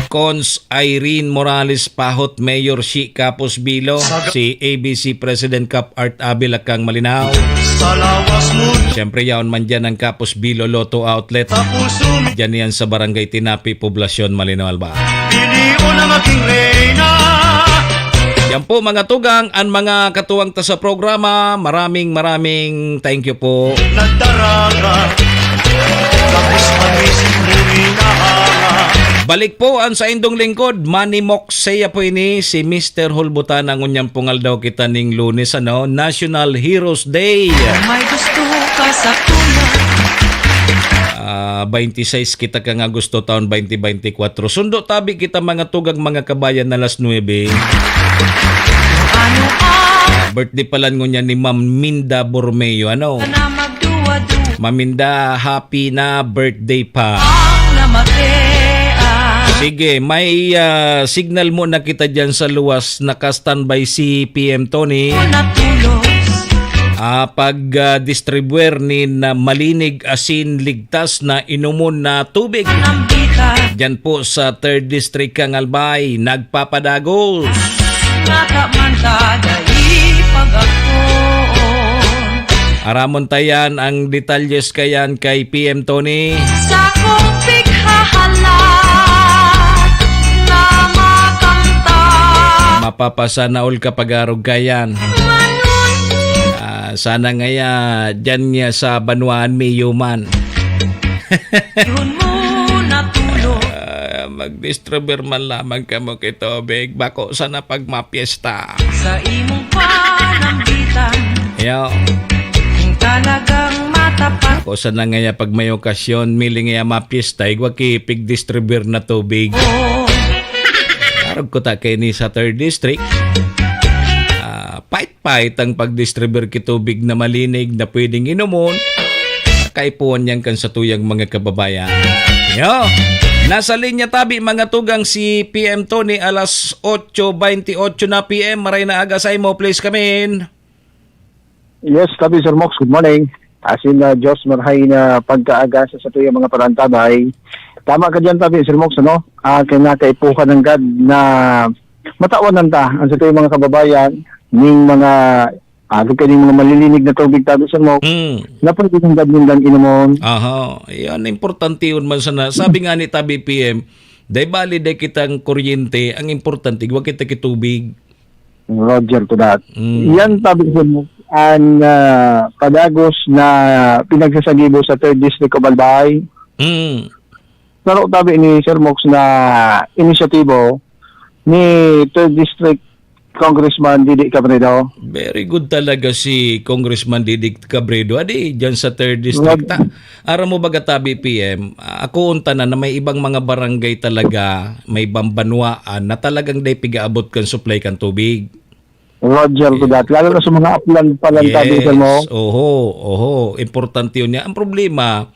Cons Irene Morales Pahot, Mayor Shi Kapos Bilo, si A B C President Kap Art Abel Akang Malinaw. Siyempre, yaon man dyan ang Kapos Bilo Lotto Outlet. Dyan yan sa Barangay Tinapi, Poblacion, Malinaw, Albay. Yan Po, mga tugang, an mga katuwang ta sa programa, maraming, maraming thank you po. Nagdaraga, tapos manis muli na hanga. Balik po ang saindong lingkod, Manny Moxea po ini, si Mister Hulbutan, ang unyang pungal daw kita ning Lunes, ano, National Heroes Day. May gusto ka sa kuya. Ah, twenty-six kita kan Agosto taon twenty twenty-four. Sundo tabi kita, mga tugang, mga kabayan, alas nuebe. Ano ang Birthday pala ngunyan ni Ma'am Minda Bormeo, ano? Na magduwa-duwa Ma'am Minda, happy na birthday pa. Ang namatean. Sige, may, ah, signal muna kita dyan sa luwas. Naka-standby si P M Tony. Natulos. Ah, pag, ah, distribuer nin malinig, asin, ligtas na inomon na tubig. Diyan po sa Third District kan Albay, nagpapadagos. Aramon ta yan ang detalyes kayan kay P M Tony. Sa kong pighahalat na makanta. Mapapasana all ka pag-arog kayan. Ah, sana ngaya, dyan niya sa banwaan may human. Yun mo natulog. Ah, mag-distribuer man lamang kamo ki tubig. Bako sana pag mapyesta. Sa imong panambitan. Yo. Kung talagang matapat. Bako sana ngaya pag may okasyon, mili ngaya mapyesta, igwa ki pig-distribuer na tubig. Oh. Arog ko ta kay ni sa Third District. Ah, pait-pait ang pag-distribuer ki tubig na malinig na pwedeng inomon. Kaipuhan yan kan satuyang mga kababayan. Yo! Nasa linya tabi, mga tugang, si P M Tony, alas otso bentiocho na P M. Maray na aga sa imo, please come in. Yes, tabi, Sir Mox, good morning. Asin na Diyos, marhay na pagkaaga sa satuyang mga parantabay. Tama ka dyan, tabi, Sir Mox, ano? Ah, kaya nga kaipuhan ng God na matawan ta ang satuyang mga kababayan ning mga, ah, kaya ning mga malilinig na tubig, tabi, Sir Mox, Mm. na pwede ng God nindang inomon. Aha, yan, importante yun man sana. Sabi nga ni Tabi P M, "Dai bali, dai kitang kuryente, ang importante, wa kita kitubig." Roger to that. Mm. Yan, tabi, Sir Mox, ang, ah, padagos na pinagsasagibo sa Third District of Albay. Mm. Pero tabi ni Sir Mox na inisyatibo ni Third District Congressman Didi Cabredo. Very good talaga si Congressman Didi Cabredo. Adi, dyan sa Third District. Rod- Ta-, aram mo baga, tabi, P M, ah, ako unta na, na may ibang mga barangay talaga, may ibang banwaan na talagang dai pigaabot kan supply kan tubig. Roger to Yes. that. Lalo na sa mga upland pa lang, tabi, Sir Mox. Yes. Oho, oho. Importante yun niya. Ang problema,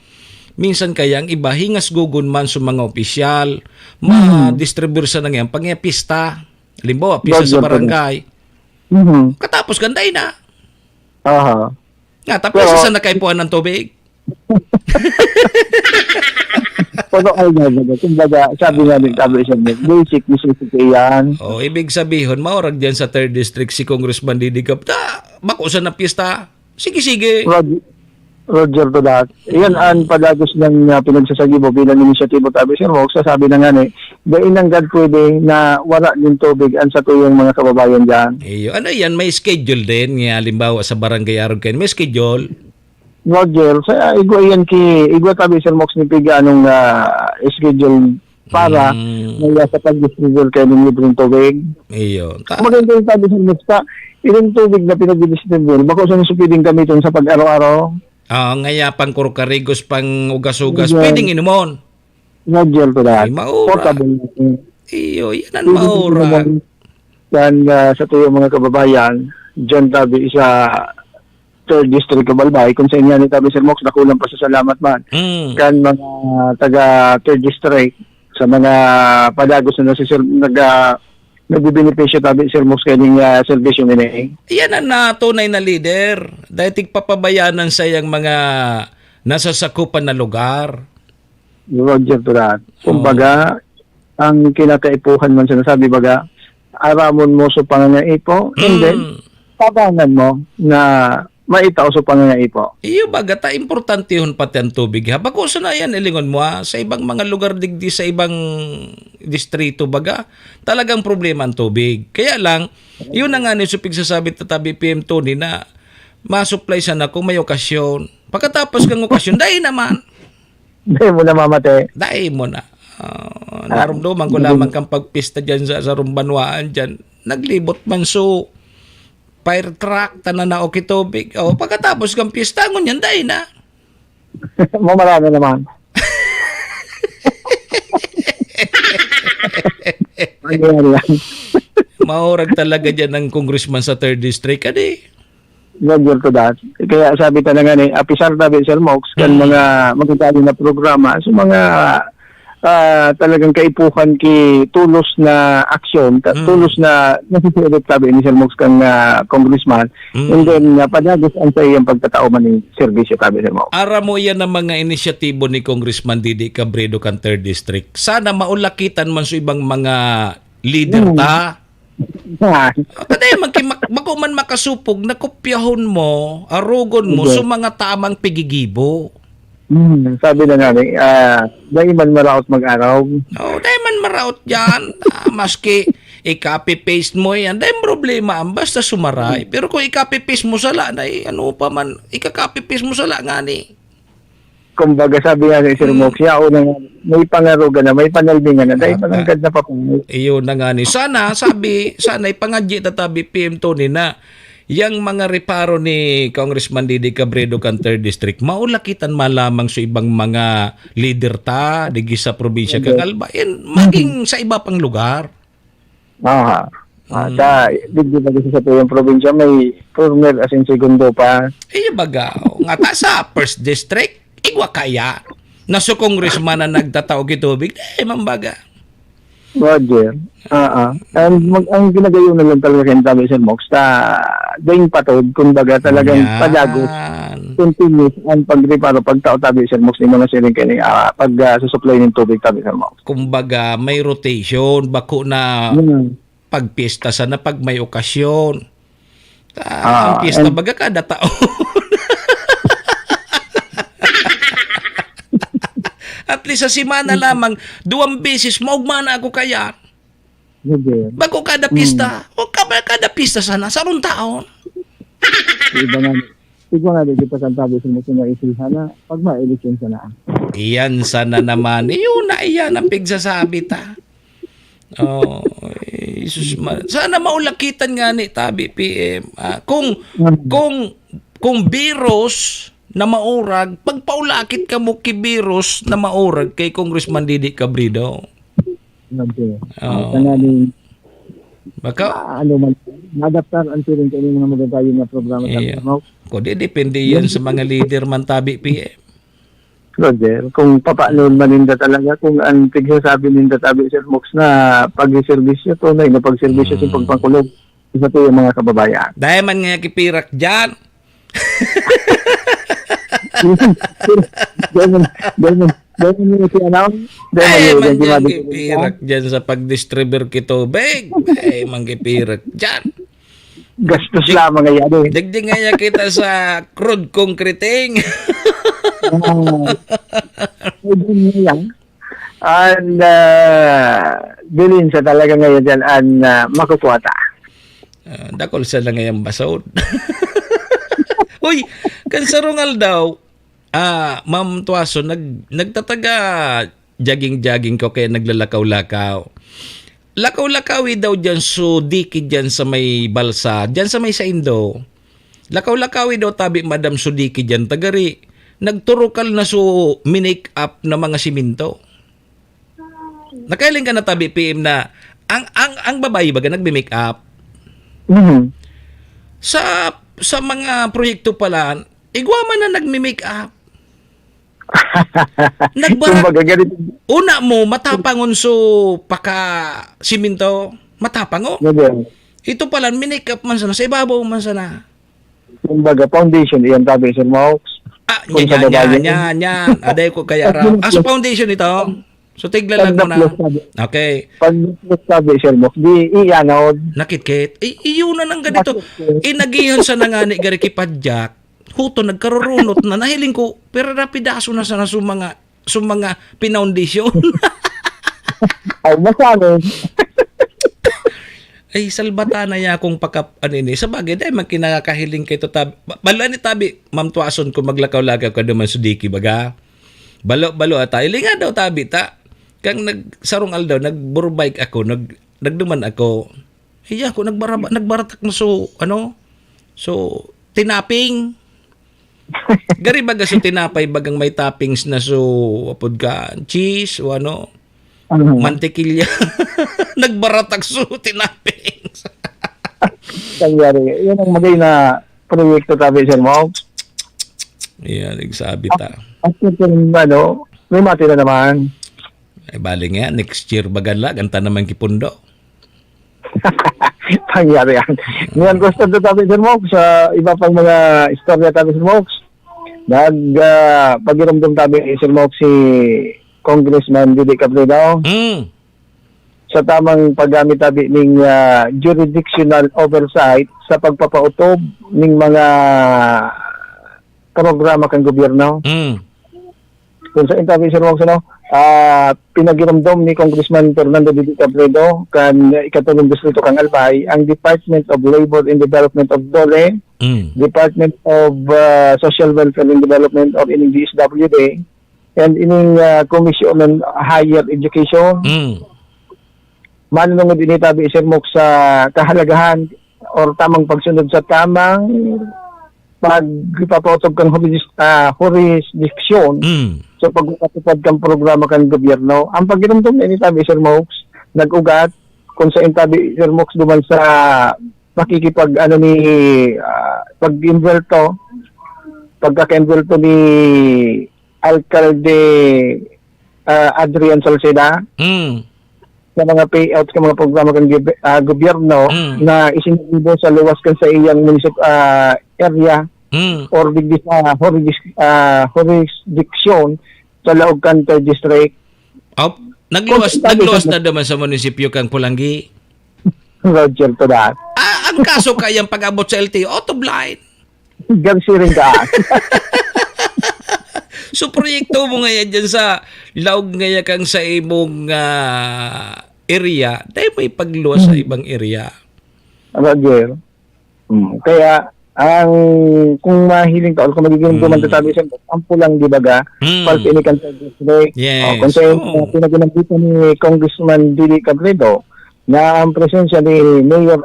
minsan kaya ang iba, hingas gugun man sa mga opisyal, Mhm. ma-distribute sa nangyang pangya pista. Halimbawa, pista sa Roger to that. barangay. Mhm. Katapos, ganday na. Aha. Nga, tapos Pero sa nakaipuan ng tubig. Pero ay nga, baga, kumbaga, sabi nga ni, tabi, Sir Mox, basic necessity yan. Oh, ibig sabihon, maurag dyan sa Third District si Congressman Didi Gab-, ta, bako sa napista. Sige, sige. Rod-, Roger to that. Yan ang padagos ng, ah, pinagsasagibo bilang inisyatibo, tabi, Sir Mox, sasabi na nga ni, dai nanggad pwede na wala nin tubig ang satuyang mga kababayan dyan. Iyo. Ano yan? May schedule din. Nga, halimbawa, sa barangay arog kayo, may schedule. Roger, sa igwa yan ki, igwa tabi, Sir Mox, ni Piga, anong, ah, schedule para Mm. mula sa pag-distribute kayo ng libreng tubig? Iyo. Ta- Maganda yung tabi, Sir Mox, sa ilang tubig na pinag-distribute, bako sa gusto pwedeng gamitin sa pag-araw-araw? Ah, ngaya pang kurkarigos, pang ugas-ugas, Iyo. pwedeng inomon. Roger to that. Ay, maura. Portable. Iyo, yan ang Pwede maura. inomon. Kan, ah, sa tuyong mga kababayan, dyan tabi sa Third District of Albay, kung sa inyo ni tabi, Sir Mox, dakulang pasasalamat man. Mm. Kan mga taga Third District, sa mga padagos na nasisir-, naga-, nagbibenepisyo tabi, Sir Mox, kaning, ah, serbisyo ini. Yan ang, ah, tunay na leader. Dahil tigpapabayanan sa iyang mga nasasakupan na lugar. Roger to that. Oh. Kumbaga, ang kinakaipuhan man sinasabi, baga, aramon mo sa pangangaipo, and then, Mm. tabangan mo na maitao sa pangangaipo. Iyo baga, ta importantehon pati ang tubig, ha? Bako sana yan, ilingon mo, ha? Sa ibang mga lugar digdi, sa ibang distrito, baga, talagang problema ang tubig. Kaya lang, yun na nga ni Supig sasabi ta tabi P M Tony na masupply sana kung may okasyon. Pagkatapos kang okasyon, dai naman. Dai mo na mamate. Dai mo na. Ah, Ah, narumduman ko naging lamang kang pagpista dyan sa, sa Rumbanwaan dyan. Naglibot man so fire truck, tanan na okay tubig. Oh, pagkatapos kang pista, ngunyan, dai na. Mamarami naman. Ano yan lang? Maurag talaga dyan ang congressman sa third district, adi. Roger ko dat. Kaya sabi ta na nga ni, apisar tabi, Sir Mox, kan Hmm. mga magagayon na programa, sa mga, ah, talagang kaipuhan ki tulos na aksyon, ta-, Hmm. tulos na nasusulit tabi ni Sir Mox kan, ah, congressman. Hmm. And then, ah, padagos ang sa iyang pagtatao man ning serbisyo tabi, Sir Mox. Aram mo, iyan ang mga inisyatibo ni Congressman Didi Cabredo kan third District. Sana maulakitan man sa ibang mga leader Hmm. ta. Ah. Ah, ta dai man ki-, mak-, bako man makasupog na kopyahon mo, arogon mo Hindi. sa mga tamang pigigibo. Hmm, sabi na nga ni, ah, "Dai man maraot mag-arog." Oh, dai man maraot yan. Ah, maski i-copy-paste mo yan, dai problema ang basta sumaray. Hmm. Pero kung i-copy-paste mo sala, dai ano pa man, ika-copy-paste mo sala nga ni. Kumbaga, sabi nga ni Sir Hmm. Mox, yaon na nga, may pangaruga na, may panalbingan na, dahil Ah, pananggad ah. na pa po. Iyon na nga ni. Sana, sabi, sana ipangadyi ta tabi, P M Tony, na yang mga reparo ni Congressman Didi Cabredo kan third District, maulakitan man lamang sa ibang mga leader ta, digdi sa probinsya Okay. kan Albay, and maging sa iba pang lugar. Aha. Ah, Mm. sa, digdi ba sa satuyang probinsya, may former asin segundo pa? Iyo baga, o, nga ta sa first district, igwa kaya. Na sa congressman na nagtatao ki tubig, eh, mambaga. Roger. Ah, ah. Ang mag-, ang ginagayon na lang talaga kay Tabi Sir Mox, ta, daing patod, kumbaga, talagang Yan. padagos, continuous ang pagreparo, pagtao Tabi Sir Mox, yung mga siring kay, ah, pag, ah, susupply ng tubig, Tabi Sir Mox. Kumbaga, may rotation, bako na Hmm. pag piyesta sana, pag may okasyon. Ah, Ah, ang piyesta and baga kada taon. At least sa semana Mm. lamang, duwang beses, maugma na ako kaya. Sige. Bako kada Mm. piyesta. O ka-, kada piyesta sana, sarong taon. Iba nga, iba nga, di kita kan Tabi Sir Mox na isip sana, pag may eleksyon sana. Iyan sana naman. Iyon na, iyan ang pigsasabi ta. Oh, eh, Jesus ma-, sana maulakitan nga ni Tabi P M. Ah, kung, Mm. kung, kung virus na maurag, pagpaulakit kamo ki virus na maurag kay Congressman Didi Cabredo. Grabe. Oo. Ah, tanganing Baka ah, ano man, maadaptar ang siring kaini mga magagayon na programa sa Iyo. Mindanao. Kundi depende yan Yan. sa mga leader man, Tabi P M. Roger, kung papaano man ninda talaga, kung ang pigsasabi ninda, Tabi Sir Mox, na pagserbisyo, tunay na pagserbisyo sa Mm. pagpangkulog sa tuyang mga kababayan. Dai man nga kipirak dyan. Dai man, dai man, dai man yung si ano, dai man Dai yung man si dyan Madi kipirak dyan sa pagdistribir ki tubig. Dai man kipirak dyan. Gastos Dig-, lamang ngayon, eh. digdi nga ya kita sa crude concreting. Ah. Pwede niya yan. An, ah, bilin sa talaga ngayon dyan, an, ah, makukuha ta. Ah, dakul sa na ngayang basod. Uy, kan sarong aldaw, ah, Ma'am Tuason, nag-, nagtataga jogging-jogging ko kaya naglalakaw-lakaw. Lakaw-lakawi daw diyan so diki diyan sa may balsa, diyan sa may saindo. Lakaw-lakawi daw tabi, Madam, so diki diyan, tagari. Nagturukal na so minake up na mga siminto. Nakahiling ka na tabi, P M, na ang, ang, ang babae baga nagme-make up? Mhm. Sa, sa mga proyekto pala, igwa man na nagme-make up. Nagbara-, Kumbaga, ganito. Una mo, matapangon so paka siminto, matapangon. Ganyan. Ito pala, minake up man sana, sa ibabaw man sana. Kumbaga, foundation, iyan tabi, Sir Mox. Ah, Kung yan, sa yan, babae. yan, yan, yan. Aday ko kaya raw. Ah, sa foundation ito? So, tiglalag mo na. Pag naplos tabi. Okay. Pag naplos tabi, Sir Mox, di iyanod. Nakitkit. I-, iyon na nang ganito. Nakitkit. Inagihan sa nangani gari kipadyak. huto nagkarurunot na. Nahiling ko, pero rapidaso na sana sa mga, sa mga pinaundisyon. Ay, masanay. Ay, salbata na ya akong pakap-, ano ini. Sa bagay, dahil man kinakahiling kay to tab-, ba-, balo ni tabi, Ma'am Tuason, kung maglakaw-lakaw ka naman sa diki, baga. Balo, balo ata. Ilinga daw tabi ta. Kang nag-, sarong aldaw, nag-burbike ako, nag-, nagduman ako. Iya ako, nagbaraba-, nagbaratak na so, ano? So, tinaping. Gari baga so tinapay, bagang may toppings na so, apod ka, cheese o ano, Mhm. mantikilya. Nagbaratak so tinapings. Nangyari. Yan ang magay na proyekto tabi, Sir Mo. Yan, nagsabi ta. At yung, ano, may mati na naman. Ay, bali nga, next year baga la, ganta naman kipundo. Nangyari yan. Ngayon, gusto na tabi, Sir Mo, sa iba pang mga istorya tabi, Sir Mo. Nag, ah, pagirumdom tabi, Sir Mo, si Congressman Didi Cabredo Mm. sa tamang paggamit tabi ning, ah, jurisdictional oversight sa pagpapautob ning mga programa kan gobyerno. Mm. Kung sa interview, Sir Mox, ano, ah, pinagiromdom ni Congressman Fernando Didi Cabredo kan ikatulong distrito kan Albay ang Department of Labor and Development of DOLE, Mm. Department of, ah, Social Welfare and Development or ining D S W D, and ining, ah, Commission on Higher Education. Mm. Manunungod ini tabi, Sir Mox, sa kahalagahan or tamang pagsunod sa tamang pagpapautob kan huris-, ah, jurisdiction Mm. sa pagpapatupad kan programa kan gobyerno. Ang pagirumdom na ini tabi, Sir Mox, nag-ugat kung sa intabi, Sir Mox, duman sa pakikipag, ano, ni, ah, pag-involto, pagkaka-involto ni Alkalde, ah, Adrian Salceda Mm. sa mga payouts sa mga programa kan gob-, ah, gobyerno Mm. na isinisibo sa luwas kan sa iyang munisip-, ah, area Mm. or digdi sa juris-, ah, jurisdiction sa laog kan third district. Op, nagluwas, Kung nagluwas sabi na naman sa munisipyo kang Polangui. Roger, to that. Ah, ang kaso kayang pag-abot sa L T O, out of line. Gansiring ka. So, proyekto mo ngayon dyan sa laog ngayon kang sa imong, ah, area, dahil may pagluwas sa Mm. ibang area. Roger. Mm. Kaya, ang, kung mahiling ka, or kung magiging Mm. duman tabi sa ang pulang, di ba ga? Mm. Pulse ini kan third district. Yes. O, kung sa Oo. pinag-inambitan ni Congressman Didi Cabredo, na ang presensya ni Mayor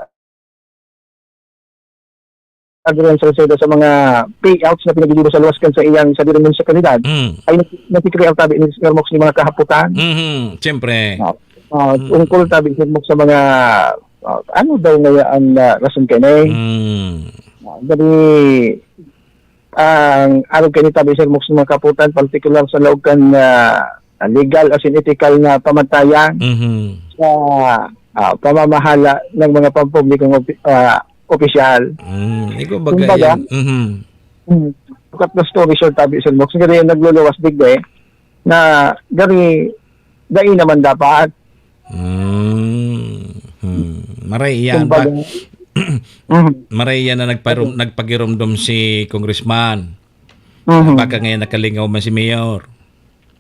Adrian Salcedo sa mga payouts na pinagdidibos sa luwas kan sa iyang sadiring munisipalidad, Mm. ay nag-, nagkikrear tabi ni Sir Mox ni mga kahaputan. Mhm. Siyempre. Ah, ah, Mm. ungkol tabi, Sir Mox, sa mga, ah, ano daw ngaya ang, ah, rason kaini? Mm. Ah, dali, ang arog kaini tabi, Sir Mox, mga kahaputan, partikular sa laog kan, ah, legal as in ethical na pamantayan Mhm. sa, ah, pamamahala ng mga pampublikong opi-, ah, opisyal. Mm, ikaw ba Kumbaga, yan? Mhm. Hmm, cut the story short, tabi, Sir Mox, gari nagluluwas digdi na gari dai naman dapat. Mm, hmm. Maray yan. Kumbaga, Bak-, mhm. Maray yan na nagparum-, nagpagirumdom si Congressman. Mhm. Baka ngayon nakalingaw man si Mayor.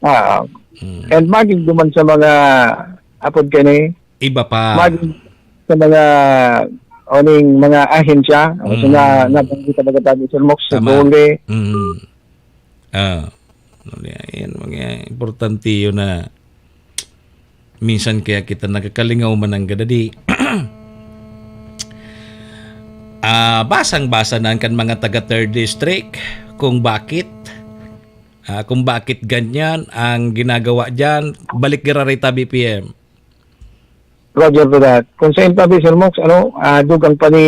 Ah, Mm. and maging duman sa mga apod kani, Iba pa. Mag-, sa mga, oning mga ahensya, o sa na-, Mm. nabanggit talaga tayo, Sir Mox, sa Tama. DOLE. Mm. Ah, ano niya, yan, mga importante yun na minsan kaya kita nagkakalingaw man ang gadadi. Ah, basang-basa na kan mga taga Third District kung bakit, ah, kung bakit ganyan ang ginagawa diyan. Balik gara reta, B P M. Roger for that. Kung sa intabi, Sir Mox, ano, ah, dugang pa ni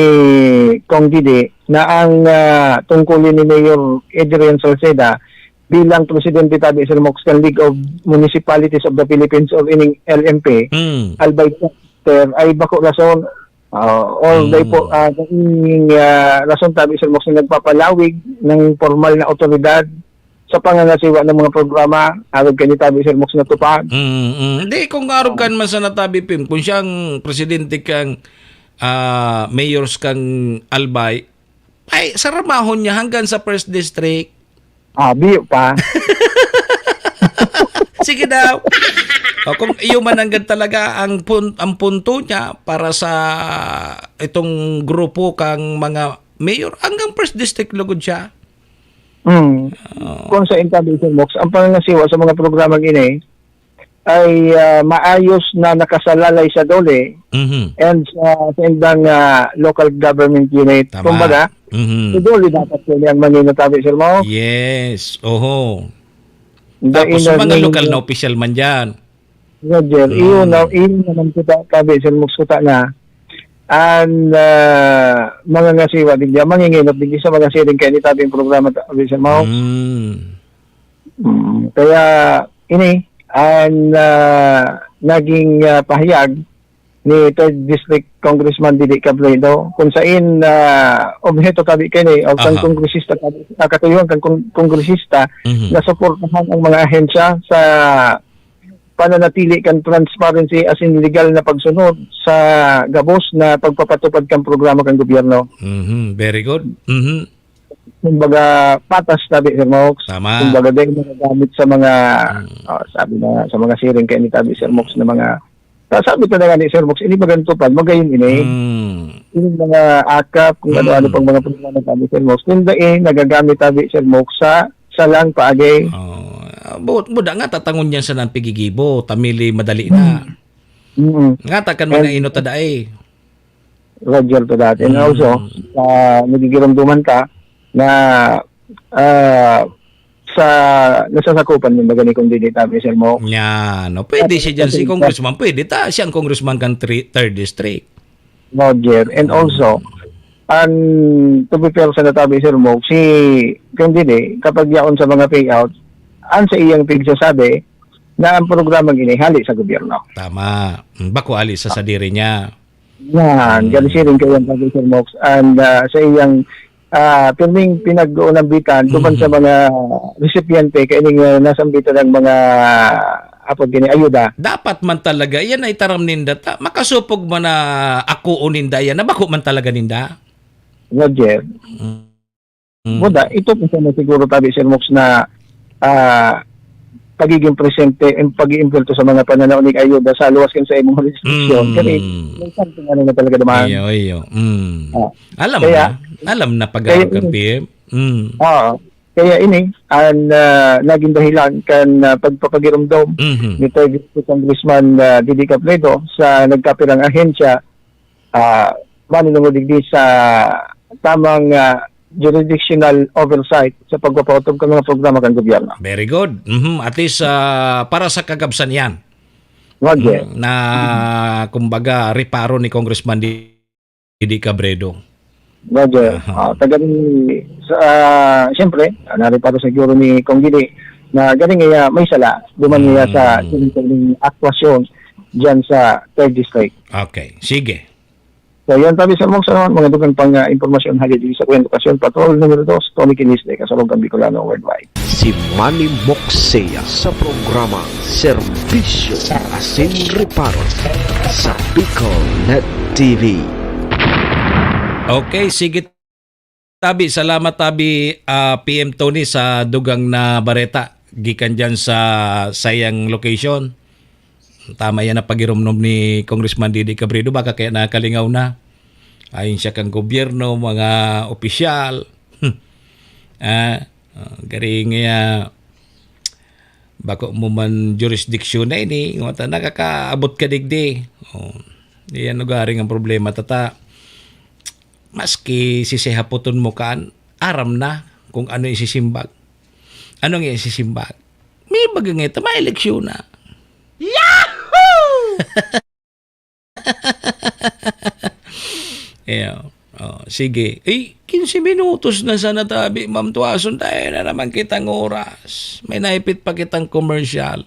Cong Didi na ang, ah, tungkulin ni Mayor Adrian Salceda bilang presidente tabi, Sir Mox, kan League of Municipalities of the Philippines or ining L M P, Hmm. Albay Chapter, ay bako rason, ah, or Hmm. dai po, ah, ining, ah, rason tabi, Sir Mox, na nagpapalawig ng formal na otoridad sa pangangasiwa ng mga programa, arog kani tabi, Sir Mox, natupad. Mm, mm. Hindi, kung arog Oo. kan man sana tabi, Pim, kung siyang presidente kang, ah, mayors kang Albay, Ay, sarmahon niya hanggang sa first district. Ah, biyo pa. Sige daw. O, kung iyo man nanggad talaga ang pun-, ang punto niya para sa itong grupo kang mga mayor, hanggang first district lugod siya. Hmm. Oo. Kung sa intabi, Sir Mox, ang pangangasiwa sa mga programang ini ay, ah, maayos na nakasalalay sa DOLE Mhm. and sa, sa indang, ah, local government unit. Tama. Kumbaga, Mhm. si DOLE dapat po niyang manginatabi, Sir Mox. Yes. Oho. Dahil Tapos na mga ning-, local na opisyal man dyan. Roger, Mhm. iyon na, iyon naman kita, tabi, Sir Mox, kita na. Ang, ah, mga ngasiwa din dyan, manginginot din sa mga siring kayo ni tabing programa, tabi, Sir Mox. Mm. Mm, kaya ini ang, ah, naging, ah, pahayag ni third District Congressman Didi Cabredo, kung sain, ah, obheto tabi kini o kan Aha. kongresista, ah, katuyuhan kan kong-, kongresista Mhm. na suportahan ang mga ahensya sa pananatili kan transparency asin legal na pagsunod sa gabos na pagpapatupad kan programa kan gobyerno. Mhm, very good. Mhm. Kumbaga, patas tabi, Sir Mox. Tama. Kumbaga, dahil nagagamit sa mga, Hmm. ah, sabi na, sa mga siring kayo ni tabi, Sir Mox, na mga, sasabi talaga ni Sir Mox, ini magantupad, magayon ini. Hmm. Yung mga akap, kung ano-ano Hmm. pang mga problema tabi, Sir Mox. Kung dahil nagagamit tabi, Sir Mox, sa, sa lang paagi. Oh, ah, bu-, buda nga, tatangon niya sa nang pigigibo, tamili, madali na. Hmm. Mm. Nga, takan mga And inot na dae. Roger to dati. And Mm. also, ah, nagigirumduman ka na, ah, sa, nasasakupan mo ba gani kung dili tabi, Sir Mo? Yan, no? Pwede At siya dyan, si kasi Congressman. Pwede ta, siya ang congressman kan tri-, third district. Roger. And Mm. also, ang, to be fair sa natabi, Sir Mo, si, kung dili, kapag yaon sa mga payout, ang sa iyang pigsasabi na ang programang ini hali sa gobyerno. Tama. Mm, bako hali sa sadiri niya. Yan, Mm. ganun siya rin kaya, Sir Mox. And, ah, sa iyang, ah, pirming pinag-uunambitan, duman sa Mhm. mga recipiente, kaya ning, ah, nasambitan ng mga, apod gini, ayuda. Dapat man talaga, yan ay taram ninda ta. Makasupog man na ako o ninda yan, na bako man talaga ninda. Roger. Mm. Mm. Buda, ito po sana siguro tabi, Sir Mox, na, ah, pagiging presente, yung pag-iimbento sa mga pananaw ni ayuda sa luwas kan sa imong restriction. Mm. Kasi may something ano na talaga naman. Iyo, iyo. Mm. Ah. Alam Kaya, na. Alam na pag-arog kaya kan ini, P M. Mm. Oo. Kaya ini, ang, ah, naging dahilan kan, ah, pagpapagirumdom Mhm. ni Third District Congressman, ah, Didi Capledo sa nagkapirang ahensya, ah, manunungod digdi sa tamang, ah, jurisdictional oversight sa pagpapaotob kan mga programa kan gobyerno. Very good. Mhm. At least, ah, para sa kagabsan yan. Roger. Mm, na, kumbaga, reparo ni Congressman Didi Cabredo. Roger. Aha. Ah, taga ni, sa, ah, siyempre, ah, nareparo siguro ni Cong Didi na galing niya may sala, duman niya sa Mm. sinasabing aktwasyon dyan sa third district. Okay. Sige. So, yan, tabi sa mong sa mga dugang pang, ah, impormasyon hali dito sa Kwento Kasyon Patrol numero dos, Tony Kinis de Kasalog, ang Bicolano Worldwide. Si Manny Moxea sa programa Serbisyo asin Reparo sa Bicol Net T V. Okay, sige, tabi. Salamat, tabi, ah, P M Tony, sa dugang na bareta gikan dyan sa sayang location. Tama yan na pagirumnom ni Congressman Didi Cabredo, baka kaya nakalingaw na. Ayon siya kang gobyerno, mga opisyal. Ah, ah, garing nga, bako mo man jurisdiction na ini, ngota nakakaabot ka digdi. Oh, iyan lugaring ang problema, tata. Maski sisihapoton mo kan, aram na kung ano isisimbag. Ano nga isisimbag? May baga nga ito, may eleksyon na. Yahoo! Iyo. Oh, sige. Eh, quince minutos na sana tabi, Ma'am Tuason, tayo na naman kitang oras. May naipit pa kitang commercial.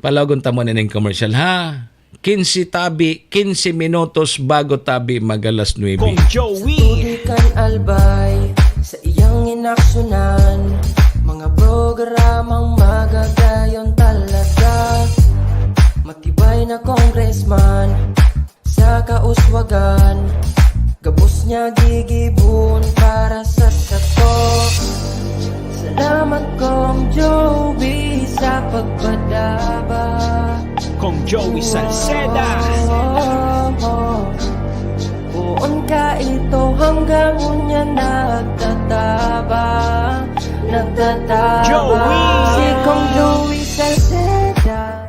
Palagon ta mo na ning commercial, ha? Quince tabi, quince minutos bago tabi mag-alas nuebe. Kong Joey. Sa tubig kan Albay, sa iyang inaksyonan, mga programang magagayon talaga. Matibay na congressman, sa kauswagan, gabos Niya gigibohon para sa sato. Salamat, Kong Joey, sa pagpadaba. Kong Joey Salceda. Oh, oh, oh. Poon ka ito hanggang unya nagtatabang, nagtatabang. Joey! Si Kong Joey Salceda.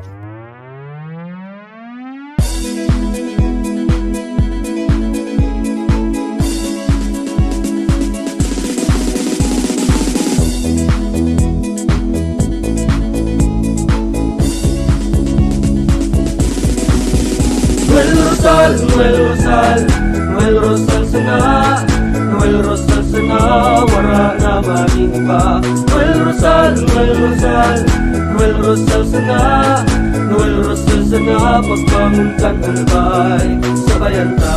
Noel Rosal, Noel Rosal, Noel Rosal sana, Noel Rosal sana, wara na magin iba. Noel Rosal, Noel Rosal, Noel Rosal sana, Noel Rosal sana, pagbangon kan Albay, sabayan ta.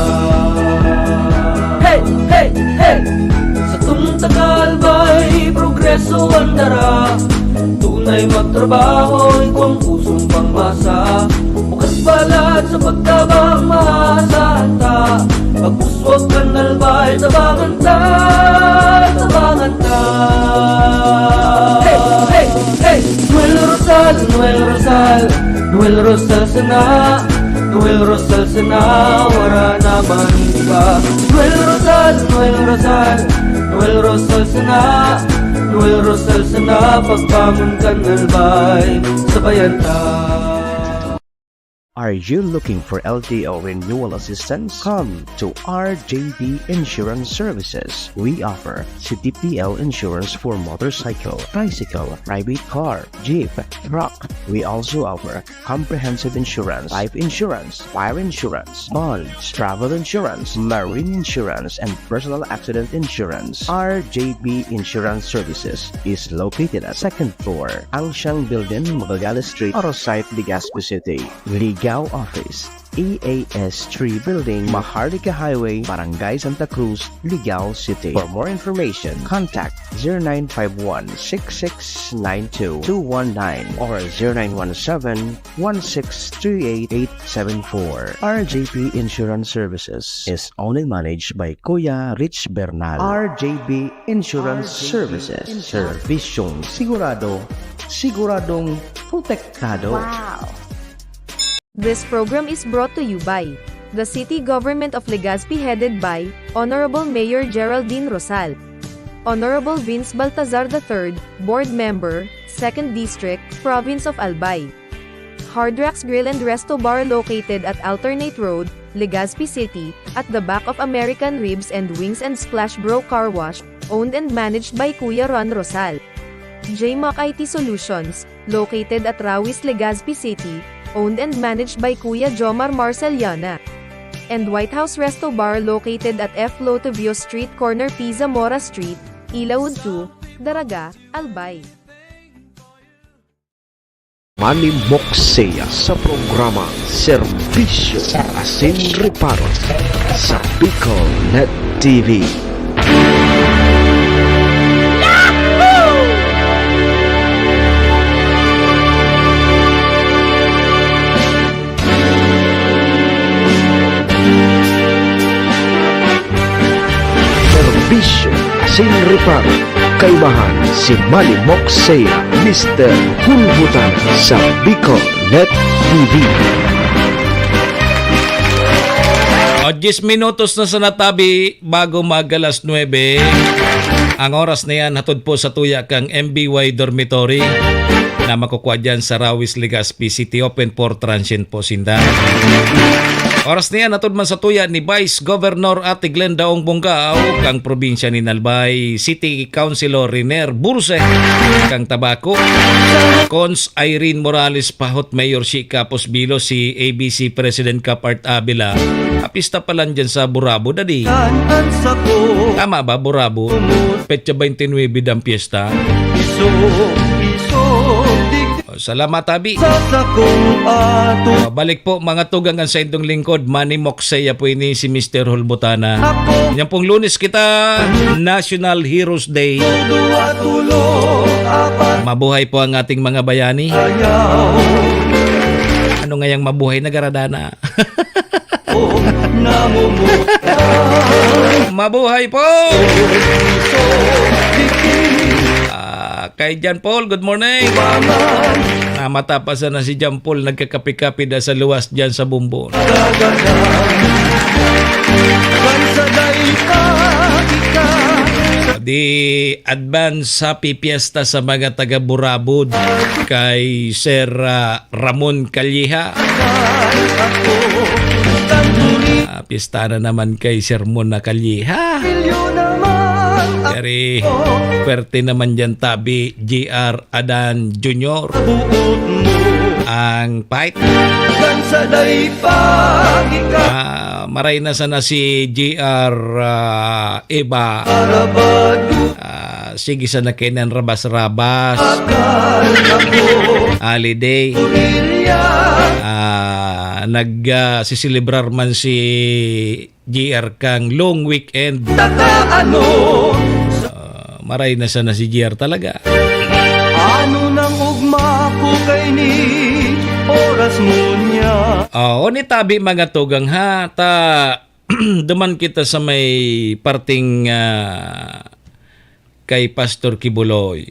Hey, hey, hey! Satong taga Albay, progreso an dara. Tunay magtrabaho, igwang pusong pangmasa. Bukas balat sa pagtabang, maasahan ta. Pag-uswag kan Albay, tabangan ta, tabangan ta. Hey, hey, hey! Noel Rosal, Noel Rosal, Noel Rosal sana, Noel Rosal sana, wara na man iba. Noel Rosal, Noel Rosal, Noel Rosal sana, Noel Rosal sana, pagbangon kan Albay, sabayan ta. Are you looking for L T O renewal assistance? Come to R J B Insurance Services. We offer C T P L insurance for motorcycle, tricycle, private car, jeep, truck. We also offer comprehensive insurance, life insurance, fire insurance, bonds, travel insurance, marine insurance, and personal accident insurance. R J B Insurance Services is located at second floor, Angsiang Building, Magallanes Street, Oro Site, Legazpi City. Ligao Office, E A S three Building, Maharlika Highway, Barangay Santa Cruz, Ligao City. For more information, contact zero nine five one, six six nine two, two one nine or zero nine one seven, one six three eight, eight seven four. R J P Insurance Services is owned and managed by Kuya Rich Bernal. R J P Insurance Services. Serbisyong sigurado, siguradong protektado. Wow! This program is brought to you by the City Government of Legazpi, headed by Honorable Mayor Geraldine Rosal, Honorable Vince Baltazar the third, Board Member, Second District, Province of Albay. Hard Rocks Grill and Resto Bar, located at Alternate Road, Legazpi City, at the back of American Ribs and Wings and Splash Bro Car Wash, owned and managed by Kuya Ron Rosal. J Mac I T Solutions, located at Rawis, Legazpi City, owned and managed by Kuya Jomar Marceliana. And White House Resto Bar, located at F Lotovio Street, corner P Zamora Street, Ilaud two, Daraga, Albay. Manny Moxea sa programa Serbisyo Asin Reparo sa Bicol Net T V. Serbisyo asin reparo, kaibahan si Manny Moxea, Mister Hulbutan sa Bicol Net T V. O, diyes minutos na sana, tabi, bago mag-alas nuebe. Ang oras na yan, hatod po sa tuya kang M B Y Dormitory na makukwa dyan sa Rawis, Legazpi City. Open for transient po sinda. Oras na yan, hatod man sa tuya ni Vice Governor Ate Glenda Ong Bongao, kang probinsya ni Albay, City Councilor Riner Burse, kang Tabaco, Cons Irene Morales Pahot, Mayor si Capos Bilo, si A B C President Kapart Avila. Apista pa lang dyan sa Burabo, dadi. Tama ba, Burabo? Petsa twenty-nine ang piyesta. Iso, iso, di O, salamat, tabi. Sa sakong ato. O, balik po, mga tugang, ang saindong lingkod, Manny Moxea po ini, si Mister Hulbutana. Ako. Yan pong Lunes kita, National Heroes Day. Duwa, tulo, apat. Mabuhay po ang ating mga bayani. Ayaw. Ano ngayang mabuhay na garadana? Mabuhay po! Ah, kay John Paul, good morning. Ah, matapasan na si John Paul, nagkakape-kape da sa luwas dyan sa Bumbon. Di advance happy fiesta sa mga taga Burabod kay Sir, ah, Ramon Calleja. Ah, pista na naman kay Sermon na Calleja. Very puwerte naman diyan, tabi, G R Adan Junior. Ang fight. Ah, maray na sana si G R, ah, Eva. Ah, sige sana kainan rabas-rabas. Holiday. Ah, nag, ah, siselebrar man si G R kang long weekend. Taka ano? Ah, maray na sana si G R talaga. Ano nang ugma ko kaini, oras mo niya? Ah, o ni tabi, mga tugang, ha? Ta, duman kita sa may parting, ah, kay Pastor Kibuloy.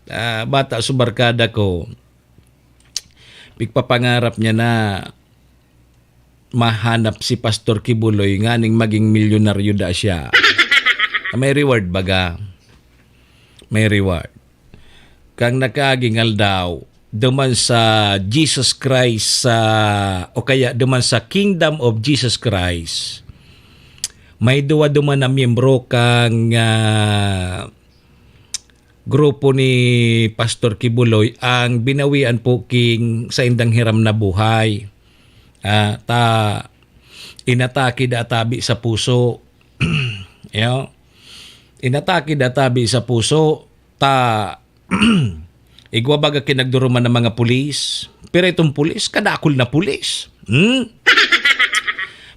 Ah, bata sa barkada ko, pigpapangarap niya na mahanap si Pastor Kibuloy nganing maging milyonaryo da siya. May reward baga. May reward. Kang nakaaging aldaw, duman sa Jesus Christ, sa, o kaya duman sa Kingdom of Jesus Christ, may duwa duman na miyembro kang, ah, grupo ni Pastor Kibuloy ang binawian po king saindang hiram na buhay. Ah, ta inatake da tabi sa puso. Yo. Inatake da tabi sa puso. Ta igwa baga kinagduruman ng mga pulis. Pero itong pulis, kadakol na pulis. Hmm?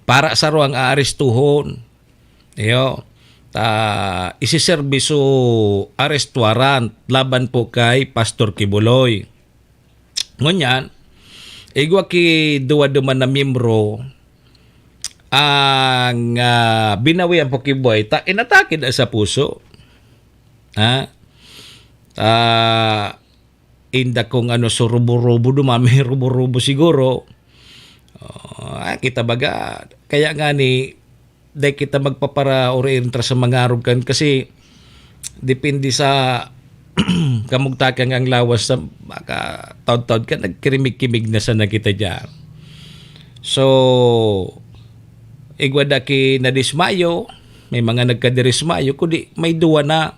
Para sa ruang aarestuhon. Iyo, ta isiserbi so arrest warrant laban po kay Pastor Kibuloy. Ngunyan, igwa ki duwa duman na miyembro ang, ah, binawian po ki Buhay ta inatake na sa puso. Ha? Ah, inda kung ano, so rubo-rubo duman, may rubo-rubo siguro. Oh, ah, kita baga, kaya nga ni, dai kita magpaparaori-ori sa mga arog kan, kasi depende sa kamugtakan ang lawas sa maka taod-taod ka, nagkirimig-kimig na sana kita diyan. So, igwa da ki nadismayo, may mga nagkadirismayo, kundi may duwa na,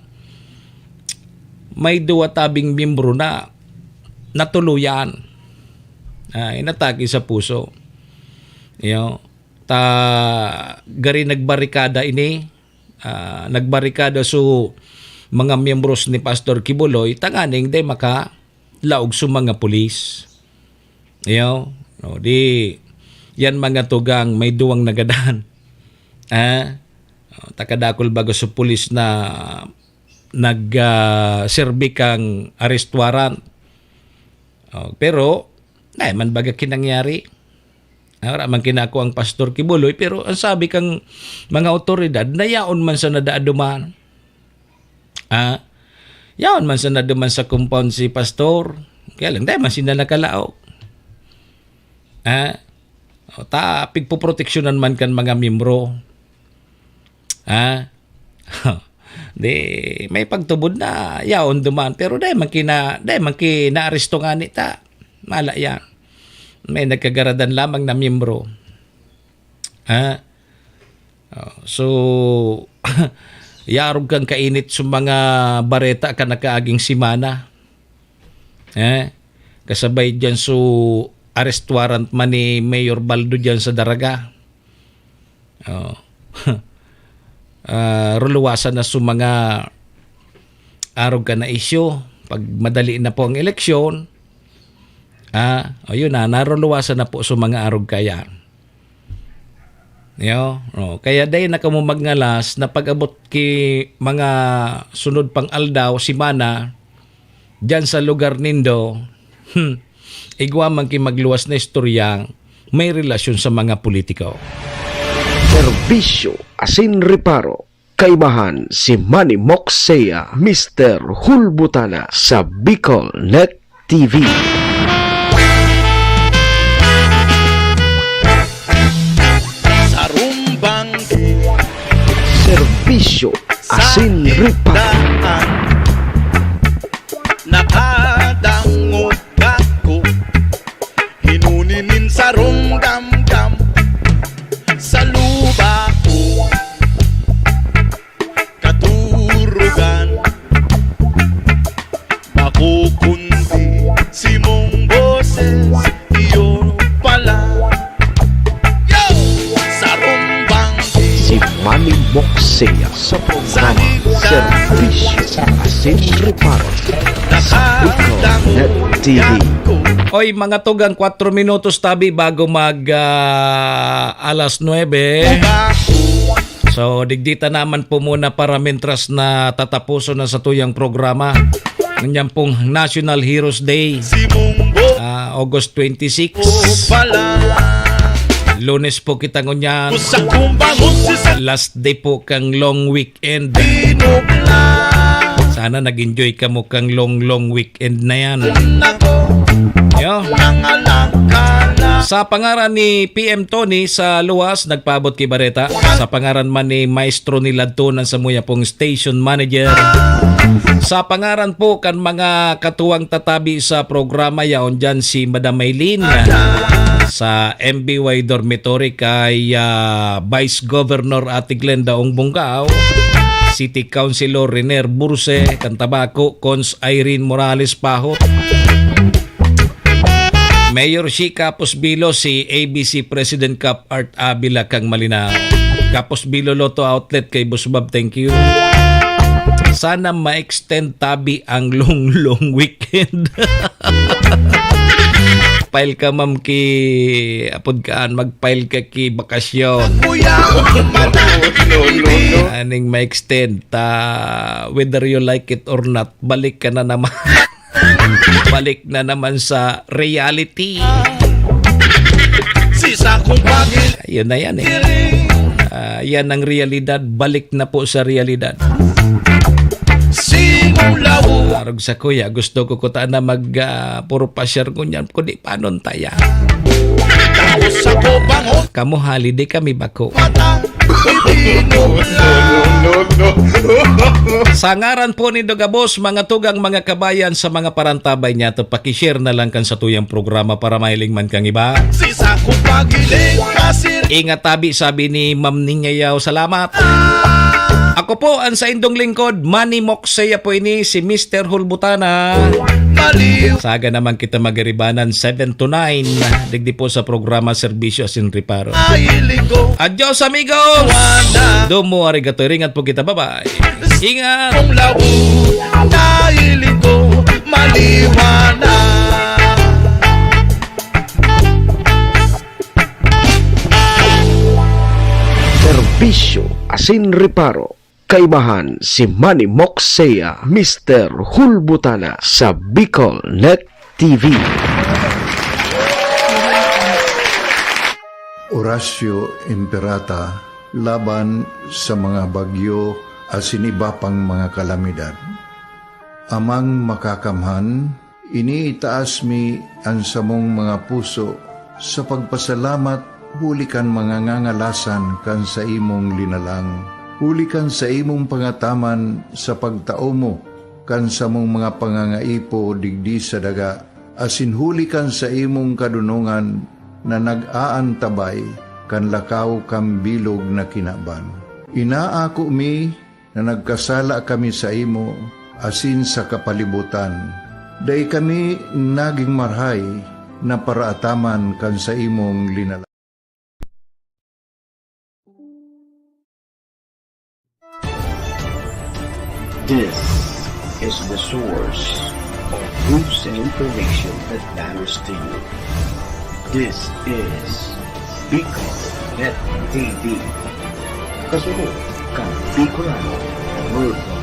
may duwa tabing miyembro na natuluyan. Ah, inatake sa puso. Iyo, ta gari nagbarikada ini, ah, nagbarikada so mga miyembros ni Pastor Kibuloy tanganing dai makalaog so mga pulis. Iyo, no, di yan mga tugang may duwang nagadan. Ah, oh, takadakol bago so pulis na nag, ah, serbi kang arrest warrant. Oh, pero, naay man baga kinangyari. Ah, wala man kinako ang Pastor Kibuloy, pero ang sabi kang mga awtoridad, na yaon man sana da duman. Ah, yaon man sana duman sa compound si Pastor. Kaya lang, dai man sila nakalaog. Ah, o ta, pigpoproteksyonan man kan mga miyembro. Ah, di, may pagtubod na yaon duman, pero dai man kina-, dai man kinaaresto ngani ta. Mala yan. May nagkagaradan lamang na miyembro. Ha? Oh, so, yarog kang kainit sa mga bareta kan nakaaging semana. Eh, kasabay diyan so arrest warrant man ni Mayor Baldo diyan sa Daraga. Oh. Ah, ruluwasan na so mga arog ka na isyu. Pag madali na po ang eleksyon, ah, o yun na, naruluwasan na po so mga arog kaya. Yo, oh, kaya dai na kamo magngalas na pag-abot ki mga sunod pang aldaw, semana, diyan sa lugar nindo, hmm, igwa man ki magluwas na istorya, may relasyon sa mga politiko. Serbisyo asin reparo. Kaibahan si Manny Moksea, Mister Hulbutana sa Bicol Net T V. Sarumbang Serbisyo asin reparo. Nakadangog ako, hinuni nin sarong damdam sa luba ko. Katurugan, bako kundi simong boses, iyo pala. Yo! Sarumbang Si Manny Moksea sa programa Serbisyo asin Reparo sa Bicol Net T V. Oy, mga tugang, kwatro minutos tabi bago mag, ah, alas nuebe. So, digdi ta naman po muna para mintras na tatapuson na satuyang programa. Ngunyan pong National Heroes Day, ah, August twenty-six. Lunes po kita ngunyan. Last day po kang long weekend. Sana nag-enjoy kamo kang long, long weekend na yan. Yo. Sa pangaran ni P M Tony sa luwas, nagpaabot ki bareta. Sa pangaran man ni Maestro Niladtunan, samuya pong station manager. Sa pangaran po kan mga katuwang tatabi sa programa, yaon dyan si Madam Maylin sa M B Y Dormitory kay, ah, Vice Governor Ate Glenda Ongbongao, City Councilor Renier Burse, kan Tabaco, Cons Irene Morales Pahot, Mayor Shi Capos Bilo, si A B C President Cap Art Avila kang Malinao. Capos Bilo Lotto Outlet kay Boss Bob, thank you. Sana ma-extend tabi ang long, long weekend. File ka, ma'am, ki, apod kaan, mag-file ka ki bakasyon. Kuya, aning ma-extend ta, whether you like it or not, balik ka na naman. Balik na naman sa reality. Si sakong pagil- Ayun na yan eh. Ah, yan ang realidad. Balik na po sa realidad. Simulaw. Arog sa kuya, gusto ko kuta na mag, ah, puro pasyar ngunyan. Kundi panon taya. Tapos sa kubangon. Kamo holiday, kami bako. Mata. Sa ngaran po ni Dogabos, mga tugang, mga kabayan, sa mga parantabay niya, to pakishare na lang kan satuyang programa para mahiling man kang iba. Si Sako Pagiling, Pasir- Ingat tabi, sabi ni Ma'am Ningayaw. Salamat. Ako po ang saindong lingkod, Manny Moksea po ini, si Mister Hulbutana. Maliw. Saga naman kita magiribanan, seven to nine. Digdi po sa programa Serbisyo asin Reparo. Ay, linggo. Adios, amigos! Wala. Domo arigato. Ingat po kita. Bye-bye. Ingat! Kung labo, nailing ko, maliwanag. Serbisyo asin reparo. Kaibahan si Manny Moksea, Mister Hulbutana sa Bicol Net T V. Oratio Imperata laban sa mga bagyo asin iba pang mga kalamidad. Amang Makakamhan, iniitaas mi an samong mga puso sa pagpasalamat huli kan mga ngangalasan kan saimong linalang, huli kan saimong pangataman sa pagtao mo kan samong mga pangangaipo digdi sa daga, asin huli kan saimong kadonongan na nag-aantabay kan lakaw kan bilog na kinaban. Inaako mi na nagkasala kami saimo asin sa kapalibutan. Dai kami nagin marahay na paraataman kan saimong linalang. This is the source of news and information that matters to you. This is Bicol Net T V. Kasunod kan Bicolano Worldwide.